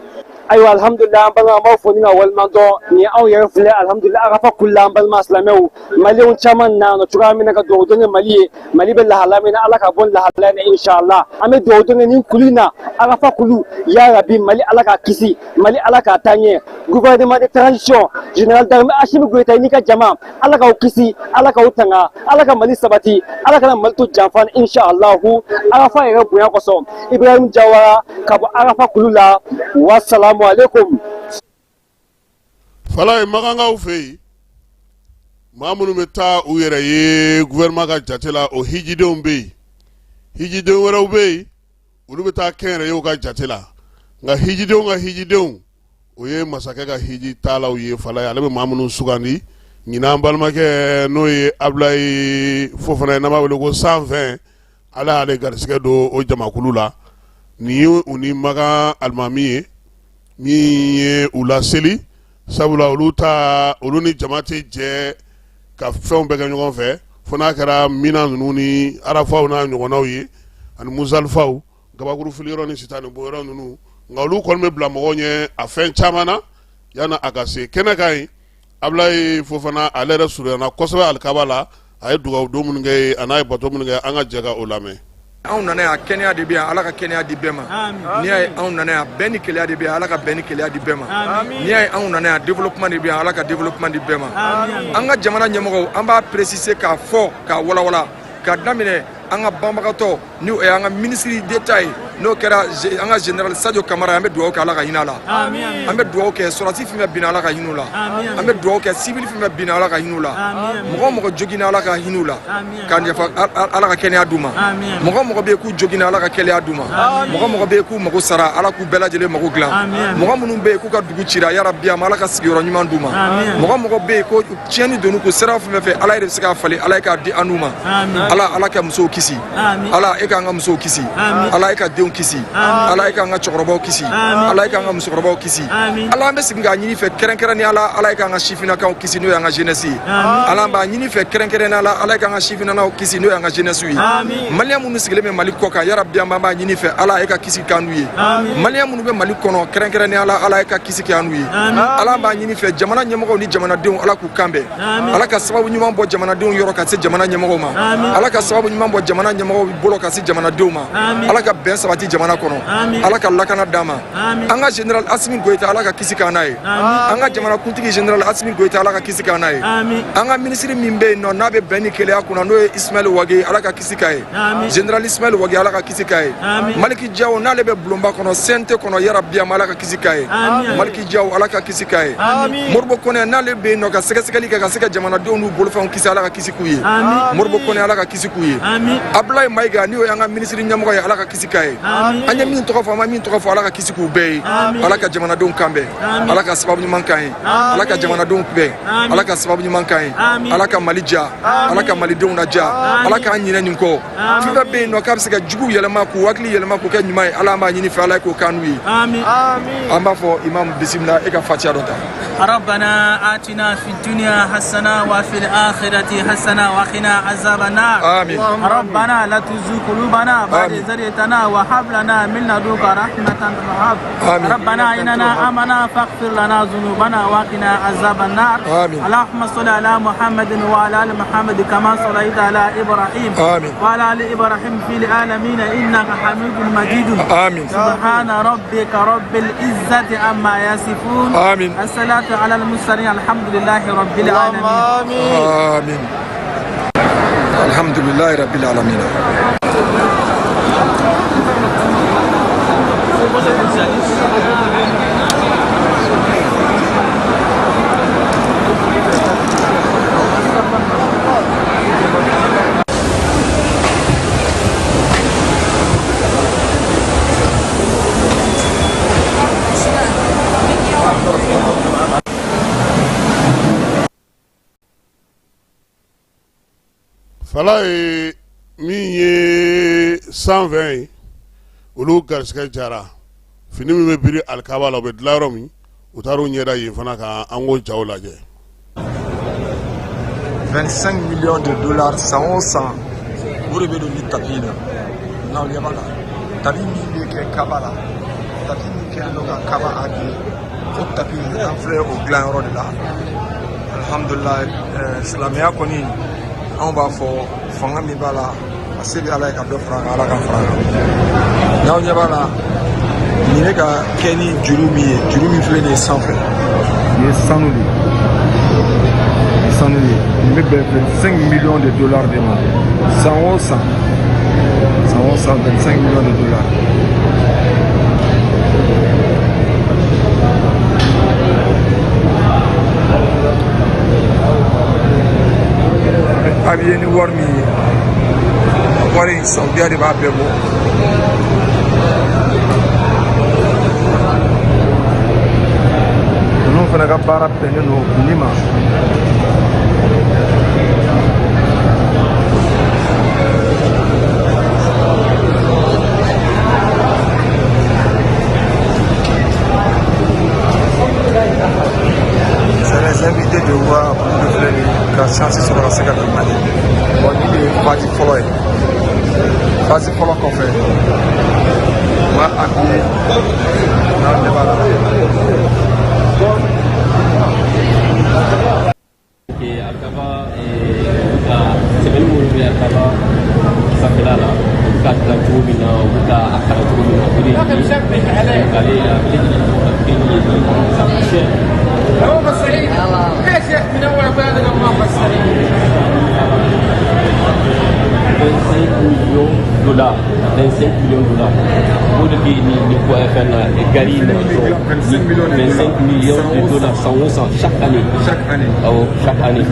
Ayiwa, alhamdulillah, an balima, an b'aw fo ni ka waleɲuman dɔn. Nin anw yɛrɛ filɛ, alhamdulillah, Arafa kulu la. An balima silamɛw, maliyɛnw caman na nɔ cogoya min na ka dugawu don kɛ Mali ye. Mali bɛ lahala min na, Ala ka bɔ nin lahala in na, inshallah. An bɛ dugawu don kɛ nin kulu in na, Arafa kulu. Ya rabi, Mali, Ala k'a kisi. Mali, Ala k'a taa ɲɛ. Gouvernement de transition, général d'armée Assimi Goïta n'i ka jama, Ala k'aw kisi, Ala k'aw tanga, Ala ka Mali sabati, Ala kana Mali to janfa, inshallah, Arafa yɛrɛ bonya kosɔn. Ibrahim Jawara ka bɔ Arafa kulu la. Wasalamu alaikum. Falaye, Makankaw fɛ yen, maa minnu bɛ taa u yɛrɛ ye gouvernement ka jate la, o hijidenw bɛ yen. Hijiden wɛrɛw bɛ yen, olu bɛ taa kɛnyɛrɛyew ka jate la. Nka hijidenw ka hijidenw, o ye masakɛ ka hiji taalaw ye. Falaye, ale bɛ maa minnu sugandi ɲinan, an balimakɛ n'o ye Abulayi Fofana ye, n'an b'a wele ko Sanfɛn, Ala y'ale garisɛgɛ don o jamakulu la. Nin ye u ni Makan alimami ye min ye u laseli, sabula olu ta, olu ni jama tɛ jɛ ka fɛnw bɛɛ kɛ ɲɔgɔn fɛ, fo n'a kɛra Mina ninnu ni Arafaw n'a ɲɔgɔnnaw ye, ani Muzalifaw, gabakuru filiyɔrɔ ni sitanɛ bonyɔrɔ ninnu. Nka olu kɔni bɛ bila mɔgɔw ɲɛ a fɛn caman na yanni a ka se kɛnɛ kan yen. Abulayi Fofana, ale yɛrɛ surunyana kosɛbɛ alikaba la. A ye dugawu don minnu kɛ yen, a n'a ye bato minnu kɛ, an ka jɛ ka o lamɛn. Anw nana yan, kɛnɛya de bɛ yan, Ala ka kɛnɛya di bɛɛ ma. N'i y'a ye anw nana yan, bɛn ni kelenya de bɛ yan, Ala ka bɛn ni kelenya di bɛɛ ma. N'i y'a ye anw nana yan, développement de bɛ yan, Ala ka développement di bɛɛ ma. An ka jamana ɲɛmɔgɔw, an b'a préciser k'a fɔ k'a walawala, k'a daminɛ an ka banbagatɔ ni o ye an ka ministre d'État ye, n'o kɛra an ka général Sadio Kamara. An bɛ dugawu kɛ, Ala ka hinɛ a la. An bɛ dugawu kɛ sɔrɔdasi fɛn fɛn binna, Ala ka hinɛ u la. An bɛ dugawu kɛ civil fɛn fɛn binna, Ala ka hinɛ u la. Mɔgɔ o mɔgɔ joginna, Ala ka hinɛ u la, ka yafa, Ala ka kɛnɛya d'u ma. Mɔgɔ o mɔgɔ bɛ yen k'u joginna, Ala ka kɛnɛya d'u ma. Mɔgɔ o mɔgɔ bɛ yen k'u mago sara, Ala k'u bɛɛ lajɛlen mago dilan. Mɔgɔ minnu bɛ yen k'u ka dugu cira, yarabi, a ma Ala ka sigiyɔrɔ ɲuman d'u ma. Mɔgɔ o mɔgɔ bɛ yen ko tiɲɛni donn'u kun sira fɛn fɛn fɛ, Ala yɛrɛ bɛ se k'a falen, Ala ye k'a di an n'u ma. Ala, Ala ka musow kisi. Ala e k'an ka musow kisi. Ala e ka denw kisi. Ala e k'an ka cɛkɔrɔbaw kisi. Ala e k'an ka musokɔrɔbaw kisi. Ala, an bɛ segin k'a ɲini fɛ kɛrɛnkɛrɛnnenya la, Ala e k'an ka sifinnakaw kisi, n'o y'an ka jeunesse ye. Ala, an b'a ɲini fɛ kɛrɛnkɛrɛnnenya la, Ala e k'an ka sifinnakaw kisi, n'o y'an ka jeunesse ye. Maliyɛn minnu sigilen bɛ Mali kɔ kan, yarabi, an b'a ɲini fɛ, Ala e ka kisi k'an n'u ye. Maliyɛn minnu bɛ Mali kɔnɔ kɛrɛnkɛrɛnnenya la, Ala e ka kisi k'an n'u ye. Ala, an b'a ɲini fɛ, jamana ɲɛmɔgɔw ni jamanadenw, Ala k'u kan bɛn. Ala ka sababu ɲuman bɔ jamanadenw yɔrɔ ka se jamana ɲɛmɔgɔw ma. Ala ka sababu ɲuman bɔ jamana ɲɛmɔgɔw bolo ka se jamanadenw ma. Ala ka bɛn sabati jamana kɔnɔ. Ala ka lakana d'an ma. An ka général Asimi Goyita, Ala ka kisi k'an n'a ye. An ka jamana kuntigi général Asimi Goyita, Ala ka kisi k'an n'a ye. An ka minisiri min bɛ yen nɔ, n'a bɛ bɛn ni kelenya kunna, n'o ye Ismaël Wage, Ala ka kisi k'a ye. Général Ismaël Wage, Ala ka kisi k'a ye. Maliki Jaw, n'ale bɛ bulonba kɔnɔ, CNT kɔnɔ, yarabi, Ala ka kisi k'a ye. Maliki Jaw, Ala ka kisi k'a ye. Moribo Kɔnɛ, n'ale bɛ yen nɔ ka sɛgɛsɛgɛli kɛ ka se ka jamanadenw n'u bolofɛnw kisi, Ala ka kisi k'u ye. Moribo Kɔnɛ, Ala ka kisi k'u ye. Abulayi Mayiga, n'o ye an ka minisiri ɲɛmɔgɔ ye, Ala ka kisi k'a ye. An ye min tɔgɔ fɔ, an ma min tɔgɔ fɔ, Ala ka kisi k'u bɛɛ ye. Ala ka jamanadenw kan bɛn. Ala ka sababu ɲuman k'an ye. Ala ka jamanadenw bɛn. Ala ka sababu ɲuman k'an ye. Ala ka Mali diya. Ala ka malidenw na diya. Ala k'an ɲinɛ nin kɔ. Fɛn fɛn bɛ yen nɔ k'a bɛ se ka juguw yɛlɛma, k'u hakili yɛlɛma k'u kɛ ɲuman ye, Ala, an b'a ɲini fɛ, Ala k'o k'an n'u ye. An b'a fɔ imam, bisimila, e ka fatiya dɔ ta. ربنا آتنا في الدنيا حسنة وفي الآخرة حسنة وقنا عذاب النار. آمين. ربنا لا تزغ قلوبنا بعد إذ هديتنا وهب لنا من لدنك رحمة وهب. آمين. ربنا إننا آمنا فاغفر لنا ذنوبنا وقنا عذاب النار. آمين. اللهم صل على محمد وعلى آل محمد كما صليت على إبراهيم. آمين. وعلى آل إبراهيم في العالمين إنك حميد مجيد. آمين. سبحان ربك رب العزة عما يصفون. آمين. الصلاة على المرسلين، الحمد لله رب العالمين. آمين. الحمد لله رب العالمين. Fala ye min ye 120 ye, olu garisɛgɛ jara fini min bɛ biri alikaba la, o bɛ dilan yɔrɔ min, u taara u ɲɛda yen fana kan. An k'o jaw lajɛ. 25 millions de dollars san o san, o de bɛ don ni tapis in na. N'aw ɲɛ b'a la, tapis min bɛ kɛ kaba la, tapis min kɛlen don ka kaba habiller, o tapis in, an filɛ o dilanyɔrɔ de la. Alhamdulilayi, silamɛya kɔni, anw b'a fɔ fanga min b'a la, a se bɛ Ala ye ka dɔ fara a kan, Ala ka fara a kan. N'aw ɲɛ b'a la, nin bɛ ka kɛ ni juru min ye, juru min filɛ nin ye sanfɛ, nin ye sanu de ye, sanu de ye. Nin bɛ bɛn 25 millions de dollars de ma san o san, san o san, 25 millions de dollars. A bɛ habiller ni wari min ye, wari in, Saudiya de b'a bɛɛ bɔ. Ninnu fana ka baara bɛnnen don nin ma. C'est les invités de roi, olu de filɛ nin ye ka chance sɔrɔ ka se ka na Mali. Bon, nin de ye phase fɔlɔ ye. Phase fɔlɔ kɔfɛ, u b'a habiller. N'a ɲɛ b'a la. Alikaba ka sɛbɛnni minnu bɛ alikaba sanfɛla la, u bɛ ka dilan cogo min na, u bɛ ka a kalan cogo min na, o de ye donc ale a bɛ ça coûte cher. 25 millions de dollars, 25 millions de dollars. O de bɛ nin ko fɛn na gari in na. 25 millions de dollars san o san, chaque année. Chaque année. Awɔ, chaque année.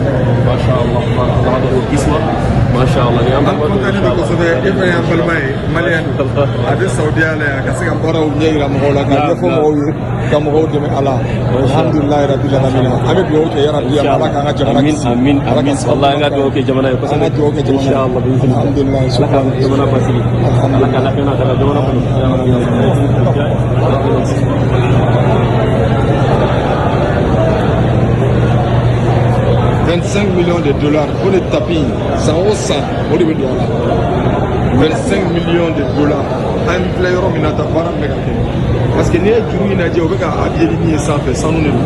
Masha Allah, Allah ka o kisma. Masha Allah, ni an An kɔntannen don kosɛbɛ. E fana y'an balima ye, maliyɛn don, a bɛ Saudiya la yan, ka se ka baaraw ɲɛ yira mɔgɔw la, k'a ɲɛfɔ mɔgɔw ye, ka mɔgɔw dɛmɛ a la. Alhamdulilayi rabil alamina, an bɛ dugawu kɛ yarabi, Ala k'an ka jamana kisi. Amin, Ala ka amin. Wallahi, an ka dugawu kɛ jamana ye an kosɛbɛ. ka dugawu kɛ jamana ye. Inshallah, bi iznillah. Alhamdulilayi. Ala ka jamana basigi. Ala ka lakana ka jamana kɔnɔ. Ya Rabbi. 25 millions de dollars, o de tapis in, san o san, o de bɛ don a la, 25 millions de dollars. An filɛ yɔrɔ min na tan, baara min bɛ ka kɛ, parce que n'i ye juru in lajɛ, o bɛ ka habiller ni min ye sanfɛ, sanu de don.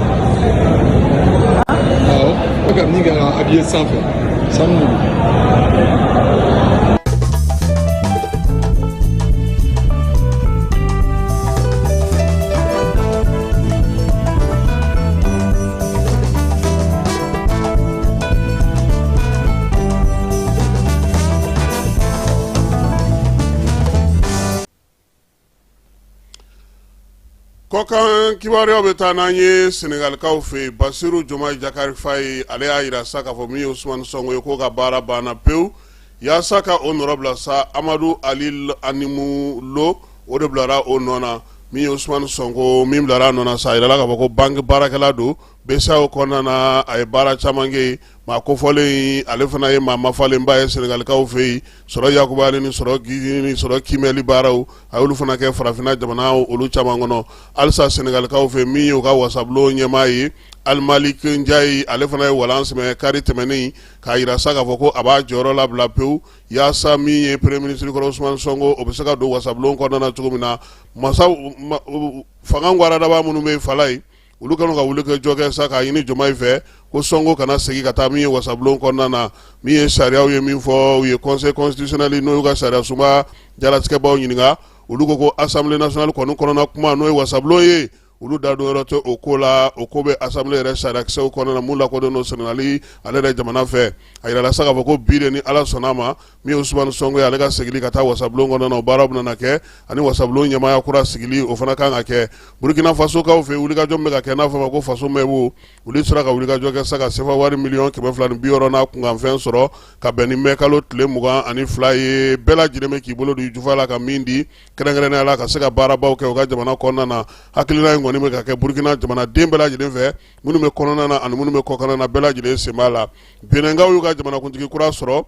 Awɔ, o bɛ ka min kɛ ka habiller sanfɛ, sanu de don. Kɔkan kibaruyaw bɛ taa n'an ye Senegalikaw fɛ yen. Basiru Jomayi Jakari Faye, ale y'a jira sa k'a fɔ min ye Usumani Sɔnko ye, k'o ka baara banna pewu, yaasa ka o nɔrɔ bila sa. Amadu Ali Animu Lo, o de bilara o nɔ na. Min ye Usumani Sɔnko min bilara a nɔ na sa, a jirala k'a fɔ ko banque baarakɛla don BCEAO kɔnɔna na. A ye baara caman kɛ yen. Maa kofɔlen, ale fana ye maa mafalenba ye Senegalikaw fɛ yen. Sɔrɔ yakubali ni sɔrɔ ni sɔrɔ kiimɛli baaraw, a y'olu fana kɛ farafinna jamana olu caman kɔnɔ. Halisa Senegalikaw fɛ, min ye u ka wasabulon ɲɛmaa ye, Alimalik Njayi, ale fana ye walan sɛmɛ kari tɛmɛnen k'a jira sa k'a fɔ ko a b'a jɔyɔrɔ labila pewu, yaasa min ye premier ministre kɔrɔ Usumani Sɔnko, o bɛ se ka don wasabulon kɔnɔna na cogo min na. Masa fanga waradaba minnu bɛ fala ye, olu kɛlen ka wuli ka jɔ kɛ sa k'a ɲini Jomayi fɛ ko Sɔnko kana segin ka taa min ye wasabulon kɔnɔna na. Min ye sariyaw ye min fɔ, u ye conseil constitutionnel, n'o y'u ka sariya sunba jalatigɛbaw ɲininka, olu ko assemblée nationale kɔni kɔnɔna kuma, n'o ye wasabulon ye, olu da don yɔrɔ tɛ o ko la. O ko bɛ assemblée yɛrɛ sariyakisɛw kɔnɔna na, mun lakodɔn don Senegali ale yɛrɛ jamana fɛ. A yirala sa k'a fɔ ko bi de, ni Ala sɔnna a ma, min ye Usumani Sɔnko ye, ale ka segili ka taa wasabulon kɔnɔna na, o baaraw bɛna na kɛ, ani wasabulon ɲɛmaaya kura sigili, o fana kan ka kɛ. Burukina Fasokaw fɛ, wulikajɔ min bɛ ka kɛ n'a fɔ ma ko Faso Mɛbu, olu sera ka wulikajɔ kɛ sa ka sefa wari miliyɔn 260 n'a kunkanfɛn sɔrɔ ka bɛn ni mɛ kalo tile 22 ye. Bɛɛ lajɛlen bɛ k'i bolo don i jufa la ka min di, kɛrɛnkɛrɛnnenya la ka se ka baarabaw kɛ u ka jamana kɔnɔna na. Hakilina in kɔni bɛ ka kɛ Burukina jamanaden bɛɛ lajɛlen fɛ, minnu bɛ kɔnɔna na ani minnu bɛ kɔkan na, bɛɛ lajɛlen sen b'a la. Benɛnkaw y'u ka jamanakuntigi kura sɔrɔ.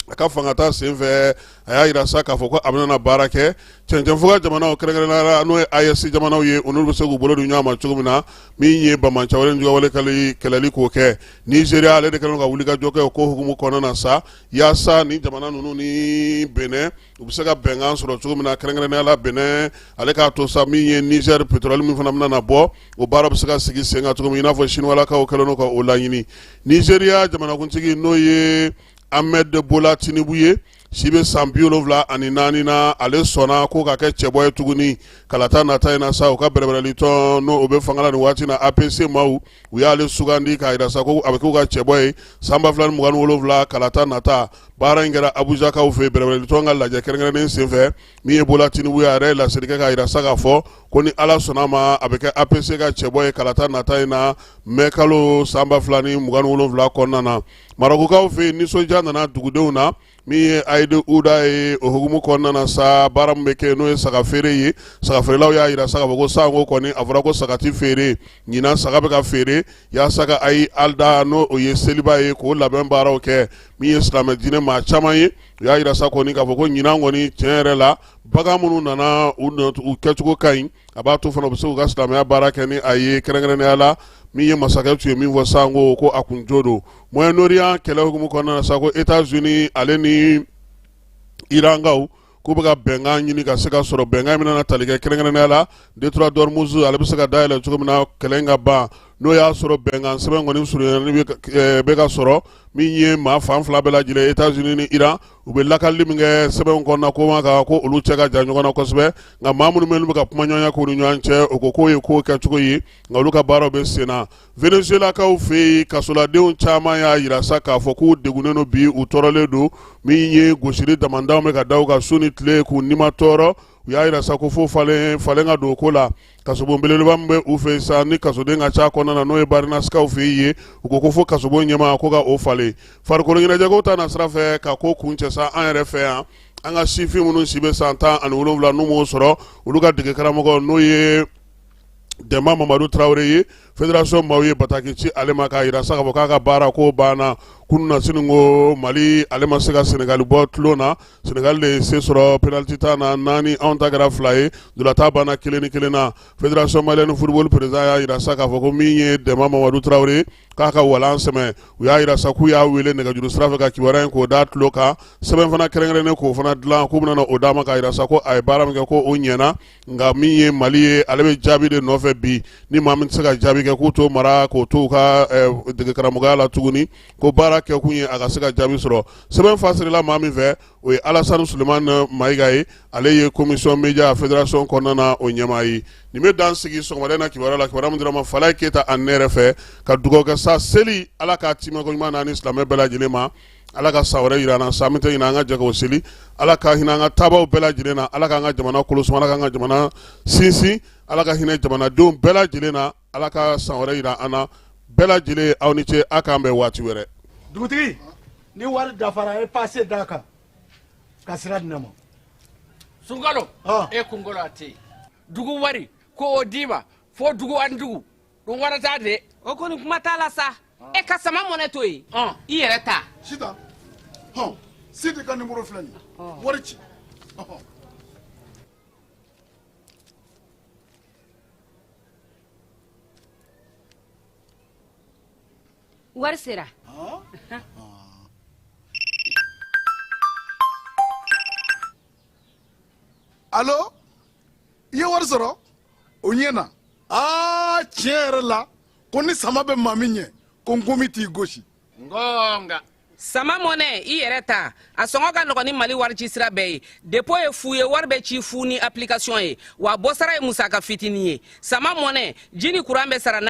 A ka fangata senfɛ, a y'a jira sa k'a fɔ ko a bɛna na baara kɛ cɛncɛnfuga jamanaw, kɛrɛnkɛrɛnnenya la n'o ye AES jamanaw ye, u n'olu bɛ se k'u bolo di ɲɔgɔn ma cogo min na, min ye banbaanciwale ni juguyawale kɛlɛli k'o kɛ. Nizeriya, ale de kɛlen ka wulikajɔ kɛ o ko hukumu kɔnɔna na sa, yaasa ni jamana ninnu ni Benin u bɛ se ka bɛnkan sɔrɔ cogo min na, kɛrɛnkɛrɛnnenya la Benin ale k'a to sa min ye Niger pétrole min fana bɛna na bɔ, o baara bɛ se ka sigi sen kan cogo min, i n'a fɔ Siniwalakaw kɛlen don ka o laɲini. Nizeriya jamanakuntigi, n'o ye Ahmed Bola Tinubu ye, si bɛ san 74 na, ale sɔnna ko ka kɛ cɛbɔ ye tuguni kalata nata in na sa. U ka bɛrɛbɛrɛli tɔn, n'o o bɛ fanga la nin waati na, APC maaw, u y'ale sugandi k'a jira sa ko a bɛ k'u ka cɛbɔ ye san 2027 kalata nata. Baara in kɛra Abujakaw fɛ bɛrɛbɛrɛli tɔn ka lajɛ kɛrɛnkɛrɛnnen senfɛ. Min ye Bola Tinubu ye, a yɛrɛ ye laseli kɛ k'a jira sa k'a fɔ ko ni Ala sɔnna a ma, a bɛ kɛ APC ka cɛbɔ ye kalata nata in na mɛ kalo san 2027 kɔnɔna na. Marɔkukaw fɛ yen, nisɔndiya nana dugudenw na. Min ye Aïd Ouda ye, o hukumu kɔnɔna na sa, baara min bɛ kɛ, n'o ye saga feere ye, saga feerelaw y'a jira sa k'a fɔ ko sanko kɔni a fɔra ko saga tɛ feere, ɲinan saga bɛ ka feere yaasa ka Aïd Adha, n'o o ye seliba ye, k'o labɛn baaraw kɛ. Min ye silamɛ diinɛ maa caman ye, u y'a jira sa kɔni k'a fɔ ko ɲinan kɔni, tiɲɛ yɛrɛ la, bagan minnu nana, u kɛcogo ka ɲi, a b'a to fana u bɛ se k'u ka silamɛya baara kɛ ni a ye, kɛrɛnkɛrɛnnenya la min ye masakɛ tun ye min fɔ sanko ko a kun jo don. Moyen-Orient kɛlɛ hukumu kɔnɔna na sa, ko États-Unis ale ni Irankaw k'u bɛ ka bɛnkan ɲini ka se ka sɔrɔ, bɛnkan min bɛna tali kɛ kɛrɛnkɛrɛnnenya la détroit d'Ormuz, ale bɛ se ka dayɛlɛ cogo min na, kɛlɛ in ka ban. N'o y'a sɔrɔ bɛnkan sɛbɛn kɔni surunyali bɛ ka sɔrɔ, min ye maa fan fila bɛɛ lajɛlen, États-Unis ni Iran, u bɛ lakalili min kɛ sɛbɛnw kɔnɔna ko ma kan ko olu cɛ ka jan ɲɔgɔn na kosɛbɛ. Nka maa minnu bɛ ka kuma ɲɔgɔnya k'u ni ɲɔgɔn cɛ, o ko k'o ye ko kɛcogo ye, nka olu ka baaraw bɛ sen na. Venezuelakaw fɛ yen, kasoladenw caman y'a jira sa k'a fɔ k'u degunnen don bi, u tɔɔrɔlen don. Min ye gosili damandanw bɛ ka da u kan su ni tile k'u nima tɔɔrɔ. U y'a jira sa ko fo falen falen ka don o ko la. Kasobon belebeleba min bɛ u fɛ sa ni kasoden ka ca kɔnɔna na, n'o ye Barinasikaw fɛ yen, u ko ko fo kasobon ɲɛmaa ko ka o falen. Farikolo ɲɛnajɛko ta na sira fɛ, ka ko kuncɛ sa, an yɛrɛ fɛ yan, an ka sifin minnu si bɛ san 17 n'u m'o sɔrɔ, olu ka dege karamɔgɔ, n'o ye Dɛnba Mamadu Tarawele ye, fédération maaw ye bataki ci ale ma k'a jira sa k'a fɔ k'a ka baara ko banna kunun na sini. Ko Mali ale ma se ka Senegali bɔ tulon na. Senegali de ye se sɔrɔ penalty ta na 4, anw ta kɛra 2 ye. Ntolatan banna 1-1 na. Fédération malienne football président y'a jira sa k'a fɔ ko min ye Dɛnba Mamadu Tarawele, k'a ka walan sɛmɛ. U y'a jira sa k'u y'a wele nɛgɛjuru sira fɛ ka kibaruya in k'o d'a tulo kan, sɛbɛn fana kɛrɛnkɛrɛnnen k'o fana dilan k'u bɛna o d'a ma k'a jira sa ko a ye baara min kɛ ko o ɲɛna. Nka min ye Mali ye, ale bɛ jaabi de nɔfɛ bi. Ni maa min tɛ se ka jaabi kɛ, k'u t'o mara k'o to u ka dege karamɔgɔya la tuguni, ko baara kɛkun ye a ka se ka jaabi sɔrɔ. Sɛbɛn fasirila maa min fɛ, o ye Alasani Sulemani Mayiga ye, ale ye commission média fédération kɔnɔna na o ɲɛmaa ye. Nin bɛ dan sigi sɔgɔmada in na kibaruya la, kibaruya min dira ma Falaye Keyita ani ne yɛrɛ fɛ. Ka dugawu kɛ sa, seli Ala k'a timɛ ko ɲuman na ni silamɛ bɛɛ lajɛlen ma. Ala ka san wɛrɛ jira an na, san min tɛ ɲinɛ an ka jɛ k'o seli. Ala ka hinɛ an ka taabaaw bɛɛ lajɛlen na. Ala k'an ka jamana kolo suma. Ala k'an ka jamana sinsin. Ala ka hinɛ jamanadenw bɛɛ lajɛlen na. Ala ka san wɛrɛ jira an na bɛɛ lajɛlen. Aw ni ce, a k'an bɛn waati wɛrɛ. Dugutigi, ni wari dafara, e pase d'a kan ka sira di ne ma. Sunkalo, e kunkolo a tɛ yen. Dugu wari ko o d'i ma fo dugu ani dugu ɗum waɗata de. O kɔni kuma t'a la sa. E ka sama mɔnɛ to yen, i yɛrɛ ta. Sitan hɔn, Sidi ka nimoro filɛ nin ye, wari ci. Wari sera. Alo, i ye wari sɔrɔ, o ɲɛna. Aa, tiɲɛ yɛrɛ la, ko ni sama bɛ maa min ɲɛ, ko nkomi t'i gosi. Ngonga. Sama mɔnɛ, i yɛrɛ ta, a sɔngɔ ka nɔgɔn ni Mali wari ci sira bɛɛ ye. Dépôt ye fu ye, wari bɛ ci fu ni application ye, wa bɔsara ye musaka fitinin ye. Sama mɔnɛ, ji ni kuran bɛ sara.